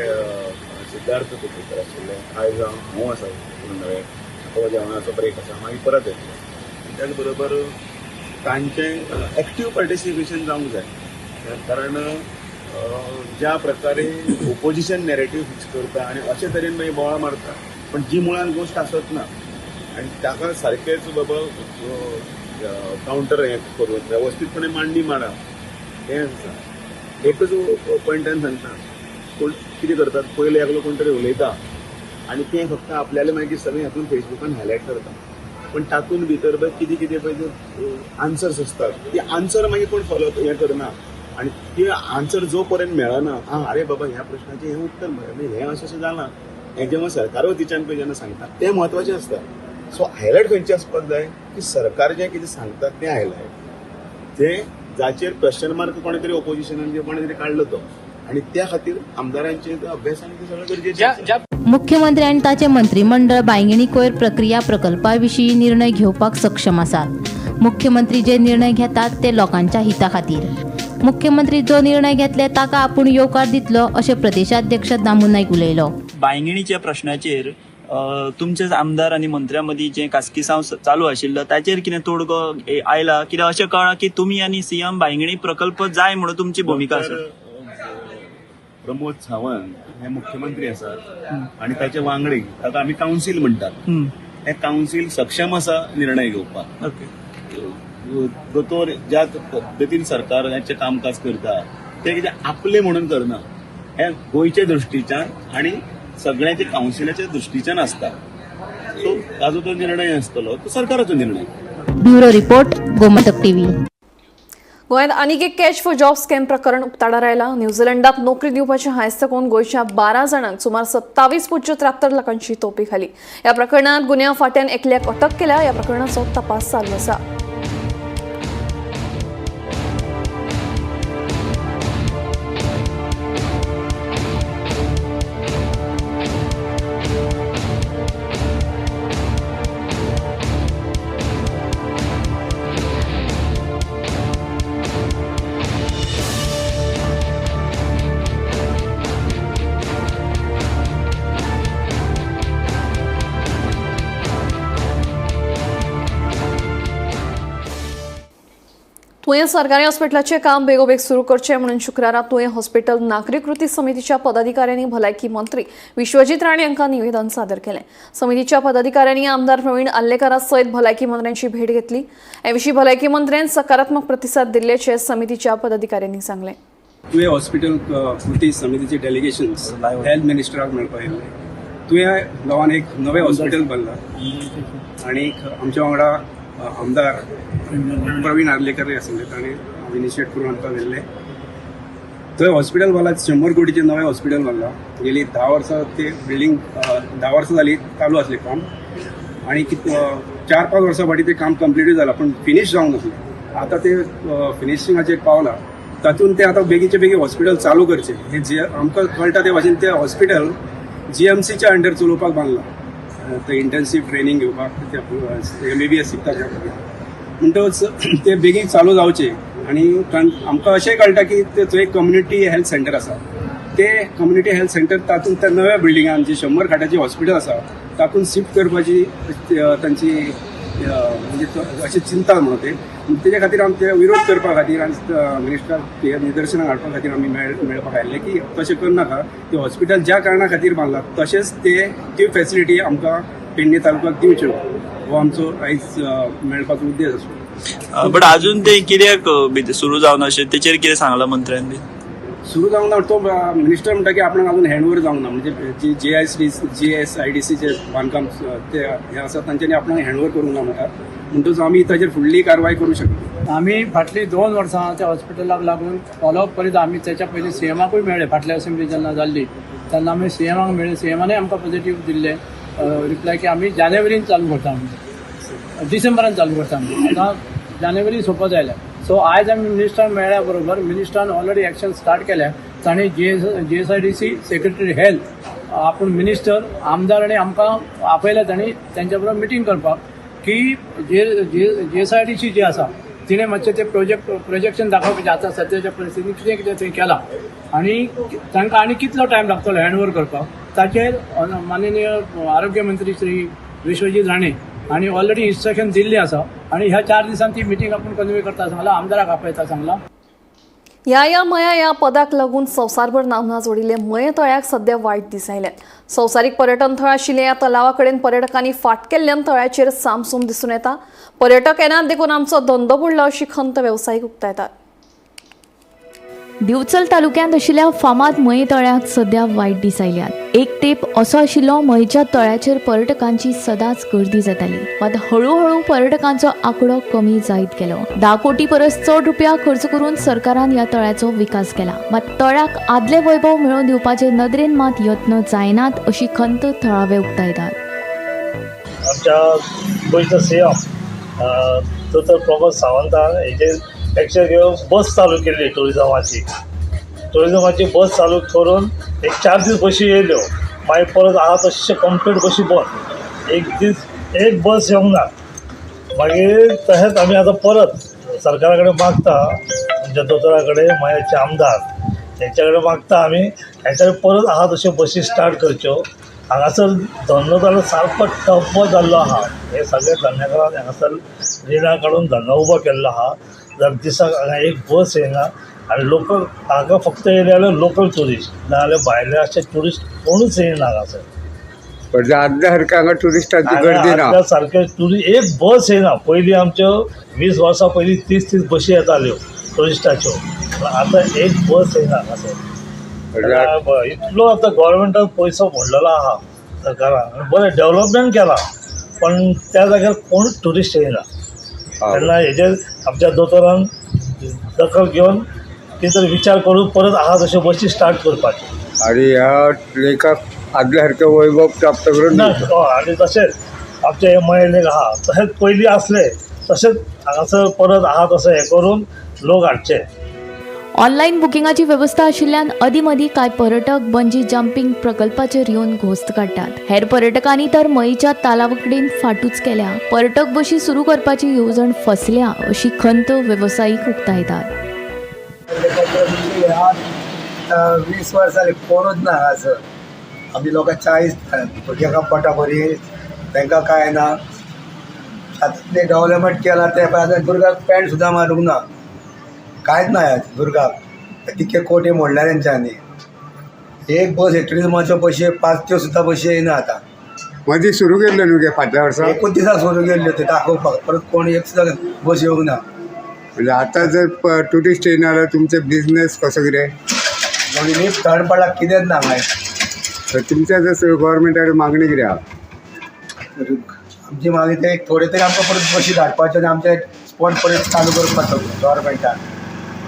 सिद्धार्थ तुपकर आशिल्ले, आयज हांव आसा पूर्ण वेळ. आतां जेवणाचो ब्रेक आसा, मागीर परत येतले. आनी त्याच बरोबर तांचें एक्टीव पार्टिसिपेशन जावंक जाय, कारण ज्या प्रकारे ओपोजिशन नॅरेटीव फिक्स करता आनी अशे तरेन मागीर बोवाळ मारता, पण जी मुळान गोश्ट आसत ना आनी ताका सारकेंच बाबा कावंटर हें करून वेवस्थीतपणे मांडणी मांडप हें आसा. एकच पॉयंटान सांगता, कोण कितें करतात, पयले एकलो कोण तरी उलयता आनी तें फक्त आपल्याले मागीर सगळें हातून फेसबुकान हायलायट करता, पण तातूंत भितर पळय कितें कितें पळय ते आन्सर्स आसतात, ते आन्सर मागीर कोण फॉलो हें करना आनी ते आन्सर जो पर्यंत मेळना, आं अरे बाबा ह्या प्रश्नाचें हें उत्तर मरे, हें अशें अशें जालां, हें जेन्ना सरकार वतीच्यान पळय जेन्ना सांगता तें म्हत्वाचें आसता. सो हायलायट खंयचें आसपाक जाय की सरकार जें कितें सांगता तें हायलायट, तें जाचेर क्वेश्चन मार्क कोणें तरी ओपोजिशनान किंवा कोणें तरी काडलो तो, आनी त्या खातीर आमदारांचें अभ्यास आनी तें सगळें गरजेचें आसा. मुख्यमंत्री आनी ताचे मंत्रीमंडळ बांयगिणी कोयर प्रक्रिया प्रकल्पा विशीं निर्णय घेवपाक सक्षम आसात. मुख्यमंत्री जे निर्णय घेतात ते लोकांच्या हिता खातीर. मुख्यमंत्री जो निर्णय घेतले ताका आपूण येवकार दितलो अशें प्रदेशाध्यक्ष दामू नायक उलयलो. बांयगिणीच्या प्रश्नाचेर तुमचेच आमदार आनी मंत्र्यां मदीं जें कासकिसांव चालू आशिल्लो ताचेर कितें तोडगो आयला कित्याक? अशें कळ्ळां की तुमी आनी सीएम बांयगिणी प्रकल्प जाय म्हणून तुमची भुमिका आसा. प्रमोद सावंत हे मुख्यमंत्री आसात आनी ताचे वांगडी, ताका आमी कावन्सील म्हणटात, हें कावन्सील सक्षम आसा निर्णय घेवपाक. दोतोर ज्या पद्दतीन सरकार हेचें कामकाज करता तें कितें आपलें म्हणून करना, हें गोंयच्या दृश्टीच्यान आनी सगळ्यांच्या कावन्सिलाच्या दृश्टीच्यान आसता. सो ताजो तो निर्णय आसतलो तो सरकाराचो निर्णय. Bureau report, Gomantak TV. गोंयांत आनीक एक कॅश फॉर जॉब स्कॅम प्रकरण उक्ताडार आयलां. न्यूझीलंडात नोकरी दिवपाचें हांयस दाखोवन गोंयच्या 12 जाणांक सुमार 27.73 लाखांची तोपी घाली. ह्या प्रकरणांत गुन्यांव फांट्यान एकल्याक अटक केल्या. ह्या प्रकरणाचो तपास चालू आसा. तुयें सरकारी हॉस्पिटलाचें काम बेगोबेग सुरू करचें म्हणून शुक्रारा तुयें हॉस्पिटल नागरी कृती समितीच्या पदाधिकाऱ्यांनी भलायकी मंत्री विश्वजीत राणे हांकां निवेदन सादर केलें. समितीच्या पदाधिकाऱ्यांनी आमदार प्रवीण आर्लेकारा सयत भलायकी मंत्र्यांची भेट घेतली. हे विशीं भलायकी मंत्र्यान सकारात्मक प्रतिसाद दिल्ल्याचें समितीच्या पदाधिकाऱ्यांनी सांगलें. तुयें हॉस्पिटल कृती समितीचे डेलिगेशन्स हेल्थ मिनिस्टराक मेळपाक येयल्ले. तुयें गांवान एक नवें हॉस्पिटल बांदलां आनी आमच्या वांगडा आमदार प्रवीण आर्लेकर आसले, ताणें इनिशिएट करून आमकां व्हेल्ले. थंय हॉस्पिटल बांदलां, 100 कोटीचें नवें हॉस्पिटल बांदलां. गेली 10 वर्सां ते बिल्डींग 10 वर्सां जाली चालू आसलें काम आनी 4-5 वर्सां फाटीं तें काम कंप्लिटूय जालां पूण फिनीश जावंक नासलें. आतां तें फिनिशिंगाचेर पावलां, तातूंत तें आतां बेगीचे बेगीन हॉस्पिटल चालू करचें. हें जे आमकां कळटा ते भाशेन तें हॉस्पिटल GMCच्या अंडर चलोवपाक बांदलां. ते इंटन्सीव ट्रेनींग घेवपाक MBBS शिकता त्या भुरग्यांक, म्हणटकच ते बेगीन चालू जावचें. आनी आमकां अशें कळटा की ते थंय कम्युनिटी हेल्थ सेंटर आसा, ते कम्युनिटी हेल्थ सेंटर तातूंत त्या नव्या बिल्डिंगान जे 100 खाटाचें हॉस्पिटल आसा तातूंत शिफ्ट करपाची तांची म्हणजे अशी चिंता म्हणून ते तेजे खातीर आमी ते विरोध करपा खातीर आनी मिनिस्टराक निदर्शनाक हाडपा खातीर आमी मेळपाक आयिल्ले की तशें करनाका. ते हॉस्पिटल ज्या कारणा खातीर बांदलां तशेंच ते त्यो फेसिलिटी आमकां पेडणे तालुक्याक दिवच्यो, हो आमचो आयज मेळपाचो उद्देश आसलो. बट अजून ते कित्याक सुरू जावना अशें तेचेर कितें सांगलां मंत्र्यान बी? सुरू जावंक ना, तो मिनिस्टर म्हणटा की आपणाक अजून हँड ओवर जावंक ना, म्हणजे जी GSIDCचें बांदकाम ते हें आसा तांच्यांनी आपणाक हँड ओवर करूंक ना म्हणटा. म्हणटकच आमी ताचेर फुडली कारवाय करूं शकता. आमी फाटलीं 2 वर्सां त्या हॉस्पिटलाक लागून फॉलोअप करीत. आमी तेच्या पयलीं CMआकूय मेळ्ळे, फाटल्या असेंब्ली जेन्ना जाल्ली तेन्ना आमी CMआक मेळ्ळे. CMानय आमकां पॉझिटीव दिल्लें रिप्लाय की आमी जानेवारीन चालू करता, म्हणजे डिसेंबरान चालू करता. आतां जानेवारी सोंपत आयल्या. सो आयज आमी मिनिस्टरान मेळ्ळ्या बरोबर मिनिस्टरान ऑलरेडी एक्शन स्टार्ट केल्या. तांणी GSIDC secretary health आपूण मिनिस्टर आमदार आनी आमकां आपयल्या तांणी तेंच्या बरोबर मिटींग करपाक की GSIDC जी आसा तिणें मातशें तें प्रोजेक्शन दाखोवपाचें आतां सद्याच्या परिस्थितीन कितें कितें थंय केलां आनी तांकां आनी कितलो टायम लागतलो हँड ओवर करपाक ताचेर माननीय आरोग्य मंत्री श्री विश्वजीत राणे आनी ऑलरेडी इन्स्ट्रक्शन दिल्ली आसा आनी ह्या 4 दिसांनी ती मिटींग आपूण कन्वे करता सांगला, आमदाराक आपयता सांगला. ह्या या मया ह्या पदाक लागून संवसारभर नामना जोडिल्ले मये तळ्याक सध्या वायट दीस आयल्यात. संवसारीक पर्यटन थळ आशिल्ल्या ह्या तलावा कडेन पर्यटकांनी फाट केल्ल्यान तळ्याचेर सामसूम दिसून येता. पर्यटक येनात देखून आमचो धंदो बुडला अशी खंत वेवसायीक उक्तायतात. दिवचल तालुक्यांत आशिल्ल्या फामाद मये तळ्याक सध्या वायट दीस आयल्यात. एक तेंप असो आशिल्लो मयेच्या तळ्याचेर पर्यटकांची सदांच गर्दी जाताली, मात हळूहळू पर्यटकांचो आंकडो कमी जायत गेलो. 10 कोटी परस चड रुपया खर्च करून सरकारान ह्या तळ्याचो विकास केला, मात तळ्याक आदले वैभव मेळोवन दिवपाचे नदरेन मात यत्न जायनात अशी खंत थळावे उक्तायतात. आमच्या गोंयचो सीएम दोतोर प्रमोद सावंतान हेजेर एक्शन घेवन बस चालू केली. टुरिजमाची बस चालू करून एक 4 दीस बशी येयल्यो, मागीर परत आहा तशें कंप्लीट बशी बंद, एक दीस एक बस येवंक ना. मागीर तशेंच आमी आतां परत सरकारा कडेन मागता, आमच्या दोतोरा कडेन, मयेचे आमदार तेंच्या कडेन मागता आमी, हेंच्या कडेन परत आहा तश्यो बशी स्टार्ट करच्यो. हांगासर धंदो जालो सारको ठप्प जाल्लो आहा. हे सगळे धंद्याकारान हांगासर रिणां काडून धंदो उबो केल्लो आहा. जर दिसाक हांगा एक बस येयना आनी लोकल हांगा फक्त येयले जाल्यार लोकल ट्युरिस्ट, नाजाल्यार भायले अशे ट्युरिस्ट कोणूच येयना हांगासर. पण आदल्या सारकें हांगा ट्युरिस्टांची गर्दी ना. आदल्या सारकें ट्युरिस्ट एक बस येयना. पयलीं आमच्यो 20 वर्सां पयलीं 30-30 बशी येताल्यो ट्युरिस्टाच्यो, आतां एक बस येयना हांगासर. इतलो आतां गोवोरमेंटान पयसो मोडलेलो आहा सरकारान, बरें डेवलपमेंट केलां, पण त्या जाग्यार कोणूच ट्युरिस्ट येयना. तेन्ना हेजेर आमच्या दोतोरान दखल घेवन कितें तरी विचार करून परत आहा तश्यो बशी स्टार्ट करपाच्यो. आणि ह्या लेखाक आदल्या सारकें वैभव प्राप्त करून ना, हय, आनी तशेंच आमचें हें मये लेक आहा तशेंच पयलीं आसलें तशेंच हांगासर परत आहा तशें हें करून लोक हाडचे. ऑनलायन बुकिंगाची वेवस्था आशिल्ल्यान अदीं मदीं कांय पर्यटक बंजी जंपींग प्रकल्पाचेर येवन घोस्त काडटात. हेर पर्यटकांनी तर मयेच्या तालाव कडेन फाटूच केल्या. पर्यटक बशी सुरू करपाची येवजण फसल्या अशी खंत वेवसायीक उक्तायतात. 20 वर्सां जाली कोणूच ना हांगासर. आमी लोकां 40 भुरग्यांक पोटा बरी, तांकां कांय ना. आतां डेवलपमेंट केलां तें पळय, आतां दुर्गाक पेंट सुद्दां मारूंक ना, कांयच ना ह्या दुर्गाक. तितके कोटी मोडल्या तेंच्यांनी. एक बस टुरिजमाच्यो बशी 5 त्यो सुद्दां बशी येयना आतां. मदीं सुरू केल्ल्यो न्हू गे फाटल्या वर्सा, एकूच दिसा सुरू केल्ल्यो त्यो दाखोवपाक, परत कोण एक सुद्दां बस येवंक ना. म्हणजे आतां जर ट्युरिस्ट येयना जाल्यार तुमचे बिजनेस कसो कितें? थंड पडला, कितेंच ना मागीर. तर तुमच्या जर गव्हर्मेंटा कडेन मागणी कितें आहा? आमची मागणी ते थोडे तरी आमकां परत बशी धाडपाच्यो आनी आमचे स्पॉट परत चालू करपाचो गव्हर्मेंटान.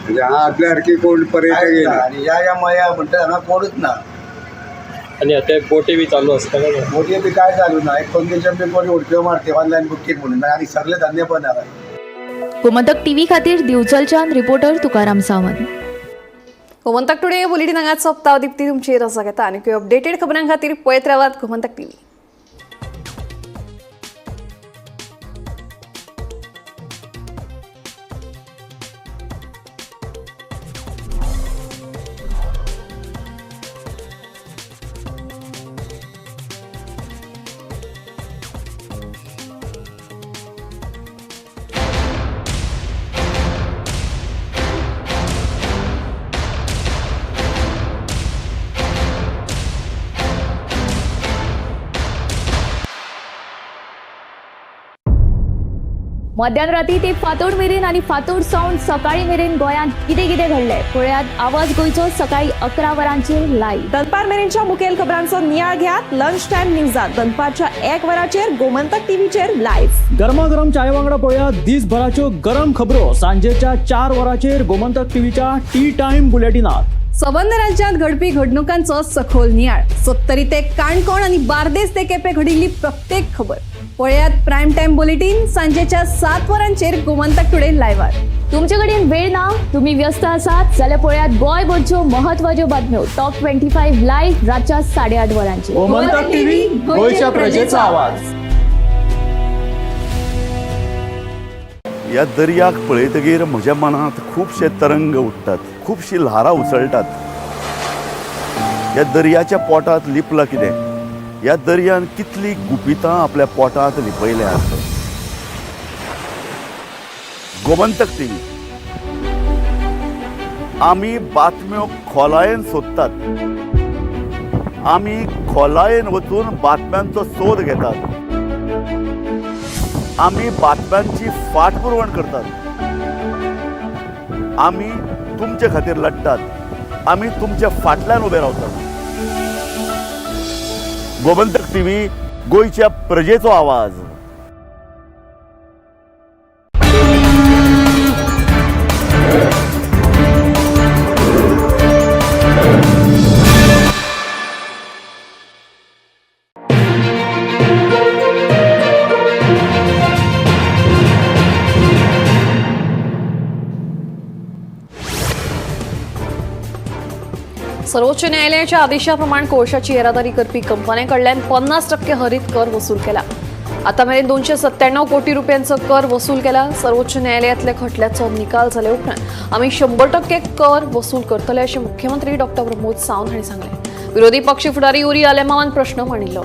म्हणजे हांगा आदल्या सारकी कोण पर्यटक येयना आनी ह्या ह्या मया म्हणटा हांगा कोणूच ना. आनी आतां बोटी बी चालू आसता? बोटी बी काय चालू ना. एक पंगेच्या बी कोणी उडक्यो मारते ऑनलायन बुकींग म्हणून आनी सगळे धंदे बंद आहा. गोमंतक टीव्ही खातीर दिवचलच्यान reporter Tukaram Sawant. Gomantak today bulletin हांगाच सोंपता. दीप्ती तुमची रजा घेता आनी अपडेटेड खबरां खातीर पळयत रावात गोमंतक टीव्ही. मध्यान राती ते फातोड मेरेन आनी फातोड सावन सकाळी मेरेन गोंयांत कितें कितें घडलें पळयात आवाज गोंयचो सकाळी 11 वरांचेर लायव्ह. दनपार मेरेनच्या मुखेल खबरांचो नियाळ घेयात लंच टायम न्यूजात दनपारच्या 1 वरांचेर गोमंतक टीव्हीचेर लायव्ह. गरमागरम चाय वांगडा पळयात दिसभराच्यो गरम खबरो सांजेच्या 4 वरांचेर गोमंतक टीव्हीच्या टी टायम बुलेटिनात. सबंद राज्यांत घडपी घडणुकांचो सखोल नियाळ, सत्तरी ते काणकोण आनी बार्देस ते केपें घडिल्ली प्रत्येक खबर पळयात प्रायम टायम बुलेटीन सांजेच्या 7 वरांचेर गोमंतक टुडे लायव्हार. तुमचे कडेन वेळ ना, तुम्ही व्यस्त आसात जाल्यार पळयात गोंयभरच्यो महत्वाच्यो बातम्यो टॉप 25 लायव्ह रातच्या 8:30 वरांचेर. गोमंतक टीव्ही, गोंयच्या प्रजेचा आवाज. ह्या दर्याक पळयतगीर म्हज्या मनांत खुबशे तरंग उठ्ठात, खुबशी ल्हारां उसळटात. ह्या दर्याच्या पोटांत लिपलां कितें? ह्या दर्यान कितली गुपितां आपल्या पोटांत लिपयल्यात. गोमंतक टीव्ही आमी बातम्यो खोलायेन सोदतात, आमी खोलायेन वचून बातम्यांचो सोद घेतात, आमी बातम्यांची फाटपुरवण करतात, आमी तुमचे खातीर लढटात, आमी तुमच्या फाटल्यान उबे रावतात. गोमंतक टीव्ही, गोंयच्या प्रजेचो आवाज. सर्वोच्च न्यायालयाच्या आदेशाप्रमाणे कोळशाची येरादारी करपी कंपन्यांकडल्यान 50% हरित कर वसूल केला. आता मेरेन 297 कोटी रुपयांचो कर वसूल केला. सर्वोच्च न्यायालयातल्या खटल्याचो निकाल जाले उपरांत आमी 100% कर वसूल करतले अशें मुख्यमंत्री डॉक्टर प्रमोद सावंत हांणी सांगलें. विरोधी पक्ष फुडारी युरी आलेमावान प्रश्न मांडिल्लो.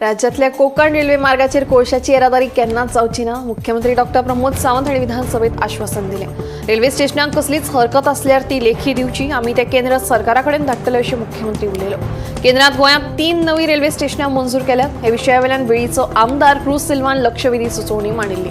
राज्यातल्या कोकण रेल्वे मार्गाचेर कोळशाची येरादारी केन्नाच जावची ना. मुख्यमंत्री डॉक्टर प्रमोद सावंत हांणी विधानसभेत आश्वासन दिलें. रेल्वे स्टेशनाक कसलीच हरकत आसल्यार ती लेखी दिवची, आमी ते केंद्र सरकारा कडेन धाडटले अशें मुख्यमंत्री उलयलो. केंद्रात गोंयांत 3 नवी रेल्वे स्टेशनां मंजूर केल्यात. हे विशया वेल्यान वेळीचो आमदार क्रूज सिल्वान लक्षवेधी सुचोवणी मांडिल्ली.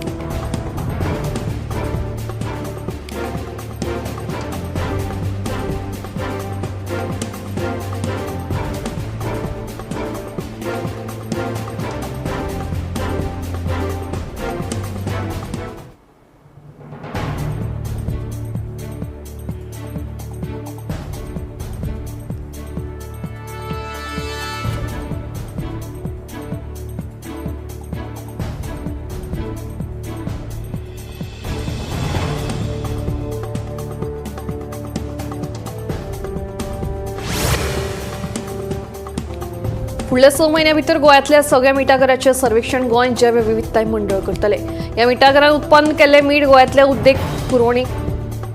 फुडल्या 6 म्हयन्या भितर गोंयांतल्या सगळ्या मिठागराचें सर्वेक्षण गोंय जैव विविधताय मंडळ करतले. ह्या मिठागरान उत्पन्न केल्ले मीठ गोंयांतल्या उद्देग पुरवणी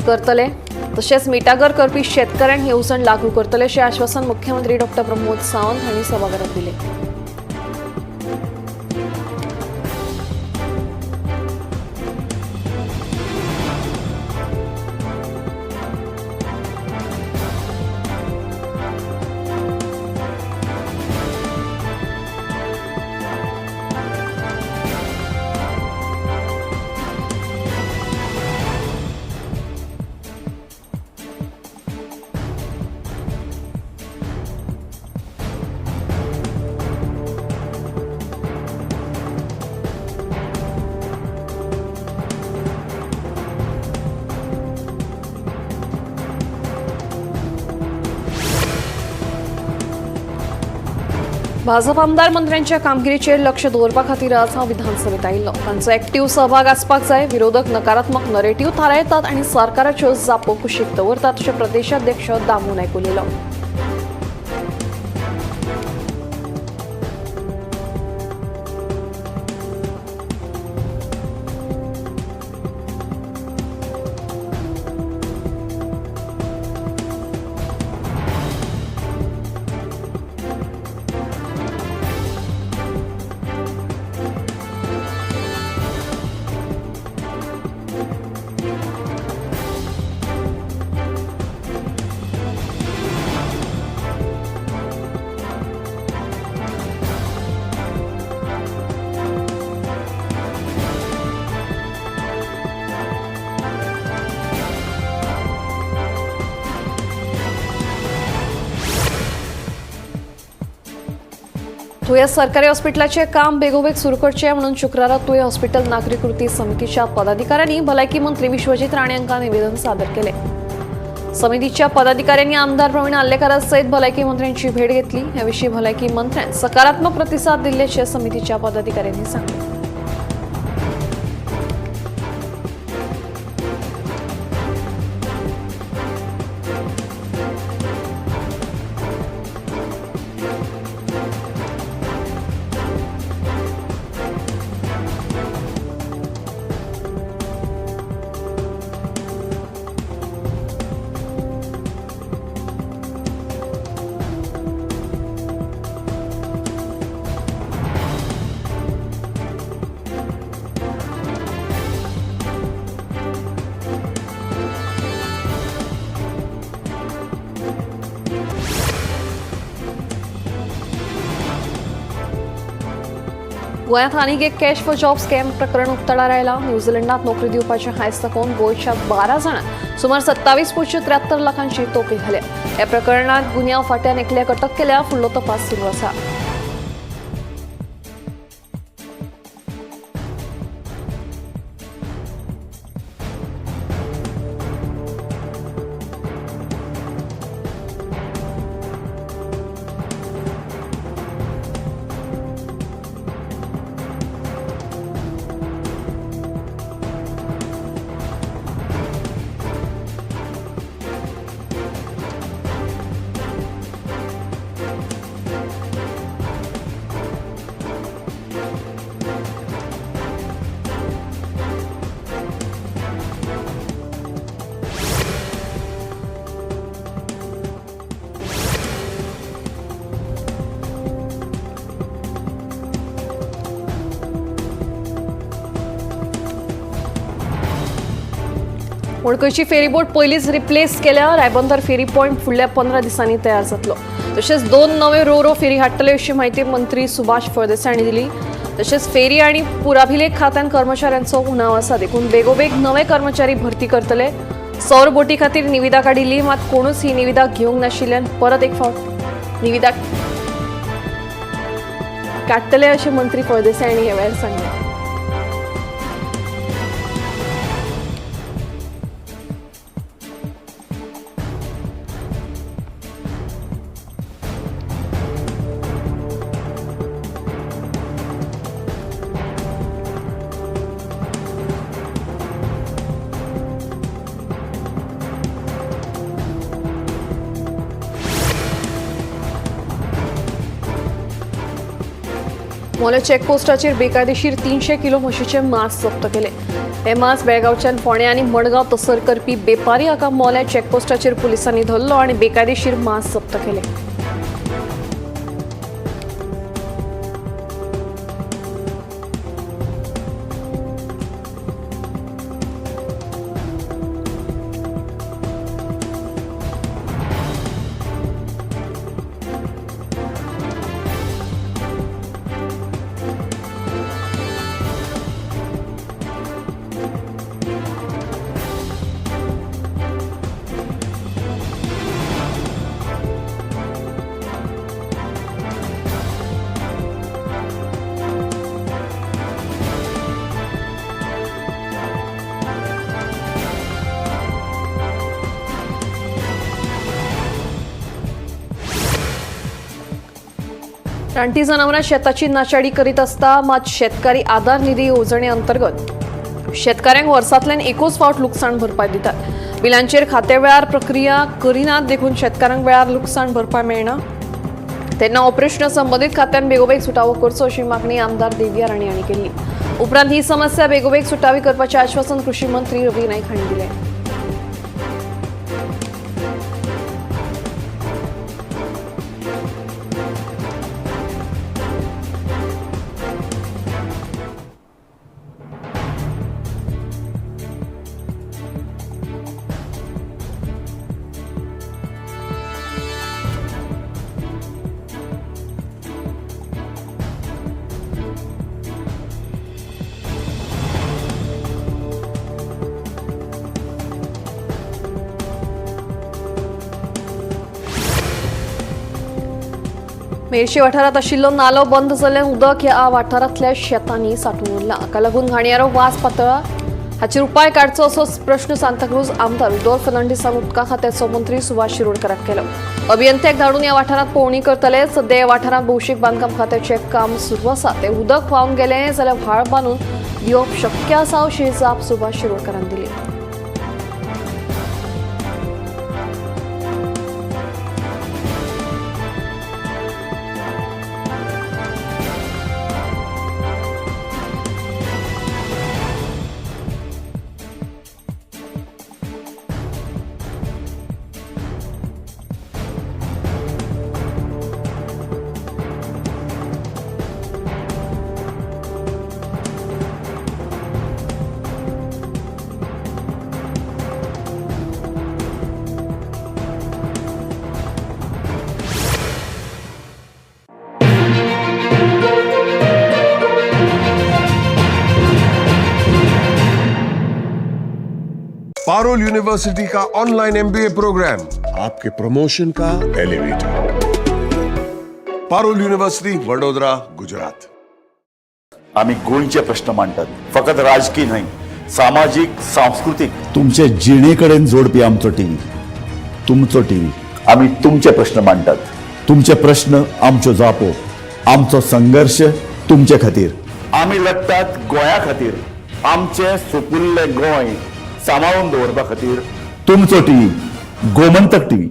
करतले, तशेंच मिठागर करपी शेतकऱ्यांक येवजण लागू करतले अशें आश्वासन मुख्यमंत्री डॉक्टर प्रमोद सावंत हांणी सभाघरांत दिलें. भाजप आमदार मंत्र्यांच्या कामगिरीचेर लक्ष दवरपा खातीर आज हांव विधानसभेत आयिल्लो. तांचो एक्टीव सहभाग आसपाक जाय. विरोधक नकारात्मक नरेटीव थारायतात आनी सरकाराच्यो जापो कुशीक दवरतात अशें प्रदेशाध्यक्ष दामू नायक उलयलो. तुया सरकारी हॉस्पिटलाचे काम बेगोबेग सुरू करचें म्हणून शुक्रारा तुया हॉस्पिटल नागरी कृती समितीच्या पदाधिकाऱ्यांनी भलायकी मंत्री विश्वजीत राणे हांकां निवेदन सादर केलें. समितीच्या पदाधिकाऱ्यांनी आमदार प्रवीण आर्लेकारा सयत भलायकी मंत्र्यांची भेट घेतली. हे विशीं भलायकी मंत्र्यान सकारात्मक प्रतिसाद दिल्ल्याचें समितीच्या पदाधिकाऱ्यांनी सांगलें. गोंयांत आनीक एक कॅश फॉर जॉब स्कॅम प्रकरण उक्ताडार आयलां. न्यूझीलंडात नोकरी दिवपाचें हांयस दाखोवन गोंयच्या 12 जाणांक सुमार 27.73 लाखांची तोपी घाल्या. ह्या प्रकरणांत गुन्यांव फांट्यान एकल्याक अटक केल्या. फुडलो तपास सुरू आसा. मडकयची फेरीबोट पयलींच रिप्लेस केल्या. रायबंदर फेरी पॉयंट फुडल्या 15 दिसांनी तयार जातलो. तशेंच 2 नवे रो-रो फेरी हाडटले अशी म्हायती मंत्री सुभाष फळदेसाय हांणी दिली. तशेंच फेरी आनी पुराभिलेख खात्यान कर्मचाऱ्यांचो उणाव आसा, देखून बेगोबेग नवे कर्मचारी भरती करतले. सौर बोटी खातीर निविदा काडिल्ली, मात कोणूच ही निविदा घेवंक नाशिल्ल्यान परत एक फावट निविदा काडटले अशें मंत्री फळदेसाय हांणी ह्या वेळार सांगलें. मोलें चेकपोस्टाचेर बेकायदेशीर 300 किलो म्हशीचें मांस जप्त केलें. हें मांस बेळगांवच्यान फोंडें आनी मडगांव तसर करपी बेपारी हाका मोलें चेकपोस्टाचेर पुलिसांनी धरलो आनी बेकायदेशीर मांस जप्त केलें. रानटी जनावरां शेताची नाशाडी करीत आसता, मात शेतकारी आधार निधी येवजणे अंतर्गत शेतकाऱ्यांक वर्सांतल्यान एकूच फावट लुकसाण भरपाय दितात. बिलांचेर खात्या वेळार प्रक्रिया करिनात, देखून शेतकारांक वेळार लुकसाण भरपाय मेळना. तेन्ना हो प्रश्न संबंदीत खात्यान बेगोबेग सुटावो करचो अशी मागणी आमदार देविया राणे हांणी केल्ली. उपरांत ही समस्या बेगोबेग सुटावी करपाचें आश्वासन कृषी मंत्री रवी नायक हांणी दिलें. मेरशे वाठारांत आशिल्लो नालो बंद जाल्ल्यान उदक ह्या वाठारांतल्या शेतांनी सांठून उरला. हाका लागून घाणयारो वास पातळा. हाचेर उपाय काडचो असो प्रश्न सांताक्रूज आमदार रुडोल्फ फर्नांडीसान उदका खात्याचो मंत्री सुभाष शिरोडकराक केलो. अभियंत्याक धाडून ह्या वाठारांत पळोवणी करतले. सद्या ह्या वाठारांत भौशीक बांदकाम खात्याचें काम सुरू आसा. तें उदक व्हांवन गेलें जाल्यार व्हाळ बांदून दिवप शक्य आसा अशी जाप सुभाष शिरोडकरान दिली. पारुल यूनिवर्सिटी का ऑनलाइन एमबीए प्रोग्राम आपके प्रमोशन का एलिवेटर। पारुल यूनिवर्सिटी, वडोदरा, गुजरात। आम्ही गोंयचे प्रश्न मांडटात, फकत राजकीय न्हय, सामाजीक, सांस्कृतीक, तुमचे जिणेकडेन जोडपी आमचो टीव्ही, तुमचो टीव्ही। आम्ही तुमचे प्रश्न मांडटात, तुमचे प्रश्न आमच्यो जापो, आमचो संघर्ष तुमचे खातीर। आमी लढटात गोंया खातीर, आमचें सुपुल्लें गोंय सांबाळून दवरपा खातीर। तुमचो टीव्ही, गोमंतक टीव्ही।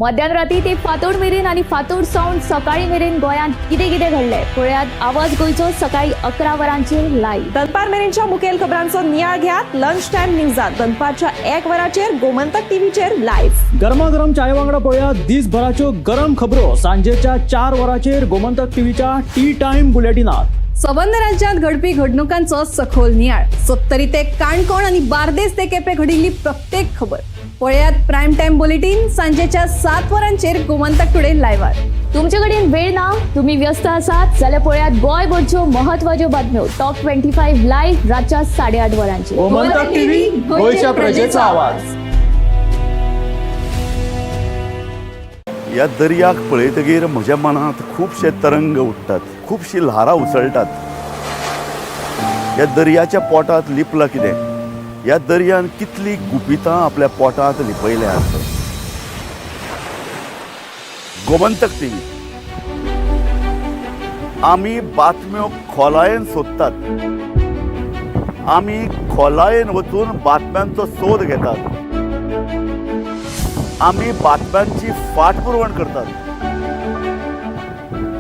मध्यान राती ते फातोड मेरेन आनी फातोड सावन सकाळी मेरेन गोंयांत कितें कितें घडलें पळयात आवाज गोंयचो सकाळी 11 वरांचेर लायव्ह। दनपार मेरेनच्या मुखेल खबरांचो नियाळ घेयात लंच टायम न्यूजात दनपारच्या 1 वराचेर गोमंतक टीव्हीचेर लायव्ह। गरमागरम चाय वांगडा पळयात दिसभराच्यो गरम खबरो सांजेच्या 4 वरांचेर गोमंतक टीव्हीच्या टी टायम बुलेटिनात। सबंद राज्यांत घडपी घडणुकांचो सखोल नियाळ, सत्तरी ते काणकोण आनी बार्देस ते केपें घडिल्ली प्रत्येक खबर पळयात प्रायम टायम बुलेटीन सांजेच्या 7 वरांचेर गोमंतक टुडे लायव्हार. तुमचे कडेन वेळ ना, तुम्ही व्यस्त आसात जाल्यार पळयात गोंयभरच्यो महत्वाच्यो बातम्यो टॉप 25 लायव्ह रातच्या 8:30 वरांचेर. गोमंतक टीव्ही, गोंयच्या प्रजेचो आवाज. ह्या दर्याक पळयतगीर म्हज्या मनांत खुबशे तरंग उठ्ठात, खुबशी ल्हारां उसळटात. ह्या दर्याच्या पोटांत लिपलां कितें? ह्या दर्यान कितलीं गुपितां आपल्या पोटांत लिपयल्यांत. गोमंतक टीव्ही, आमी बातम्यो खोलायेन सोदतात, आमी खोलायेन वचून बातम्यांचो सोद घेतात, आमी बातम्यांची फाटपुरवण करतात,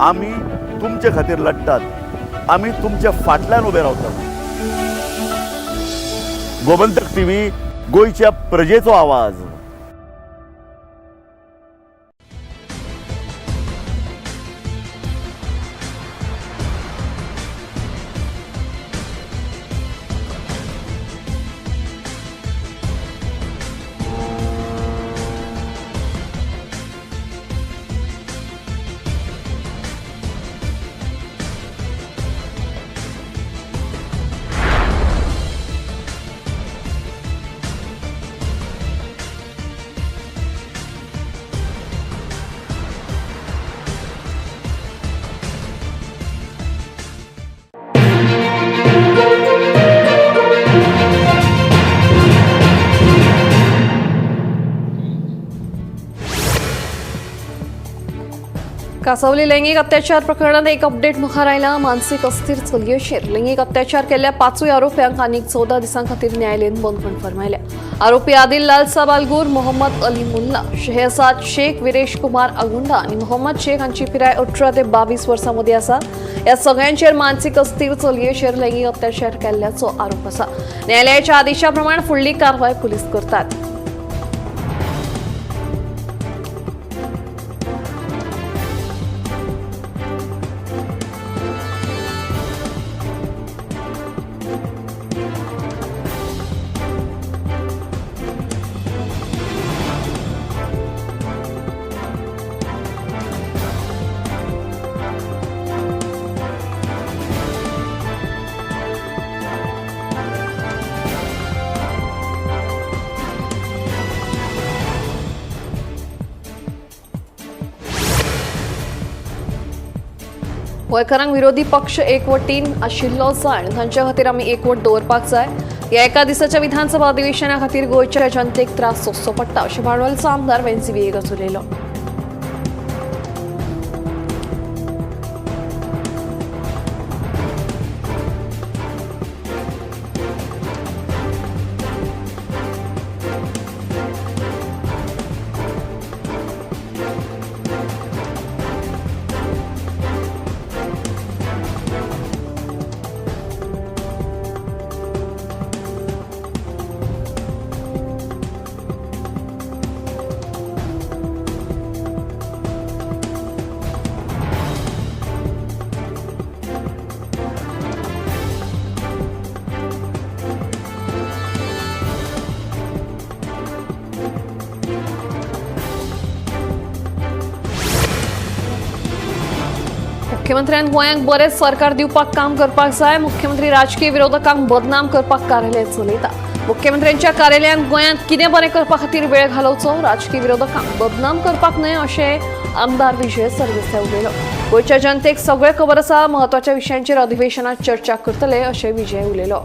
आमी तुमचे खातीर लढटात, आमी तुमच्या फाटल्यान उबे रावतात. गोमंतक टीव्ही, गोंयच्या प्रजेचो आवाज. कासावली लैंगिक अत्याचार प्रकरणात एक अपडेट मुखार आयला. मानसीक अस्थिर चलयेचेर लैंगिक अत्याचार केल्ल्या 5 आरोप्यांक आनीक 14 दिसां खातीर न्यायालयीन बंदखण फर्मायल्या. आरोपी आदिल लालसा बालगूर, मोहम्मद अली मुल्ला, शेहजाद शेख, विरेश कुमार आगुंडा आनी मोहम्मद शेख हांची पिराय 18 ते 22 वर्सां मदीं आसा. ह्या सगळ्यांचेर मानसीक अस्थिर चलयेचेर लैंगिक अत्याचार केल्ल्याचो आरोप आसा. न्यायालयाच्या आदेशा प्रमाण फुडली कारवाय पुलीस करतात. गोंयकारांक विरोधी पक्ष एकवटीन आशिल्लो जाय आनी तांच्या खातीर आमी एकवट दवरपाक जाय. ह्या एका दिसाच्या विधानसभा अधिवेशना खातीर गोंयच्या जनतेक त्रास सोंसचो पडटा अशें भांडवलचो आमदार वेन्सी व्हिएगस उलयलो. मुख्यमंत्र्यान गोंयांक बरें सरकार दिवपाक काम करपाक जाय. मुख्यमंत्री राजकीय विरोधकांक बदनाम करपाक कार्यालय चलयता. मुख्यमंत्र्यांच्या कार्यालयांत गोंयांत कितें बरें करपा खातीर वेळ घालोवचो, राजकीय विरोधकांक बदनाम करपाक न्हय अशें आमदार विजय सरदेसाय उलयलो. गोंयच्या जनतेक सगळें खबर आसा, म्हत्वाच्या विशयांचेर अधिवेशनात चर्चा करतले अशें विजय उलयलो.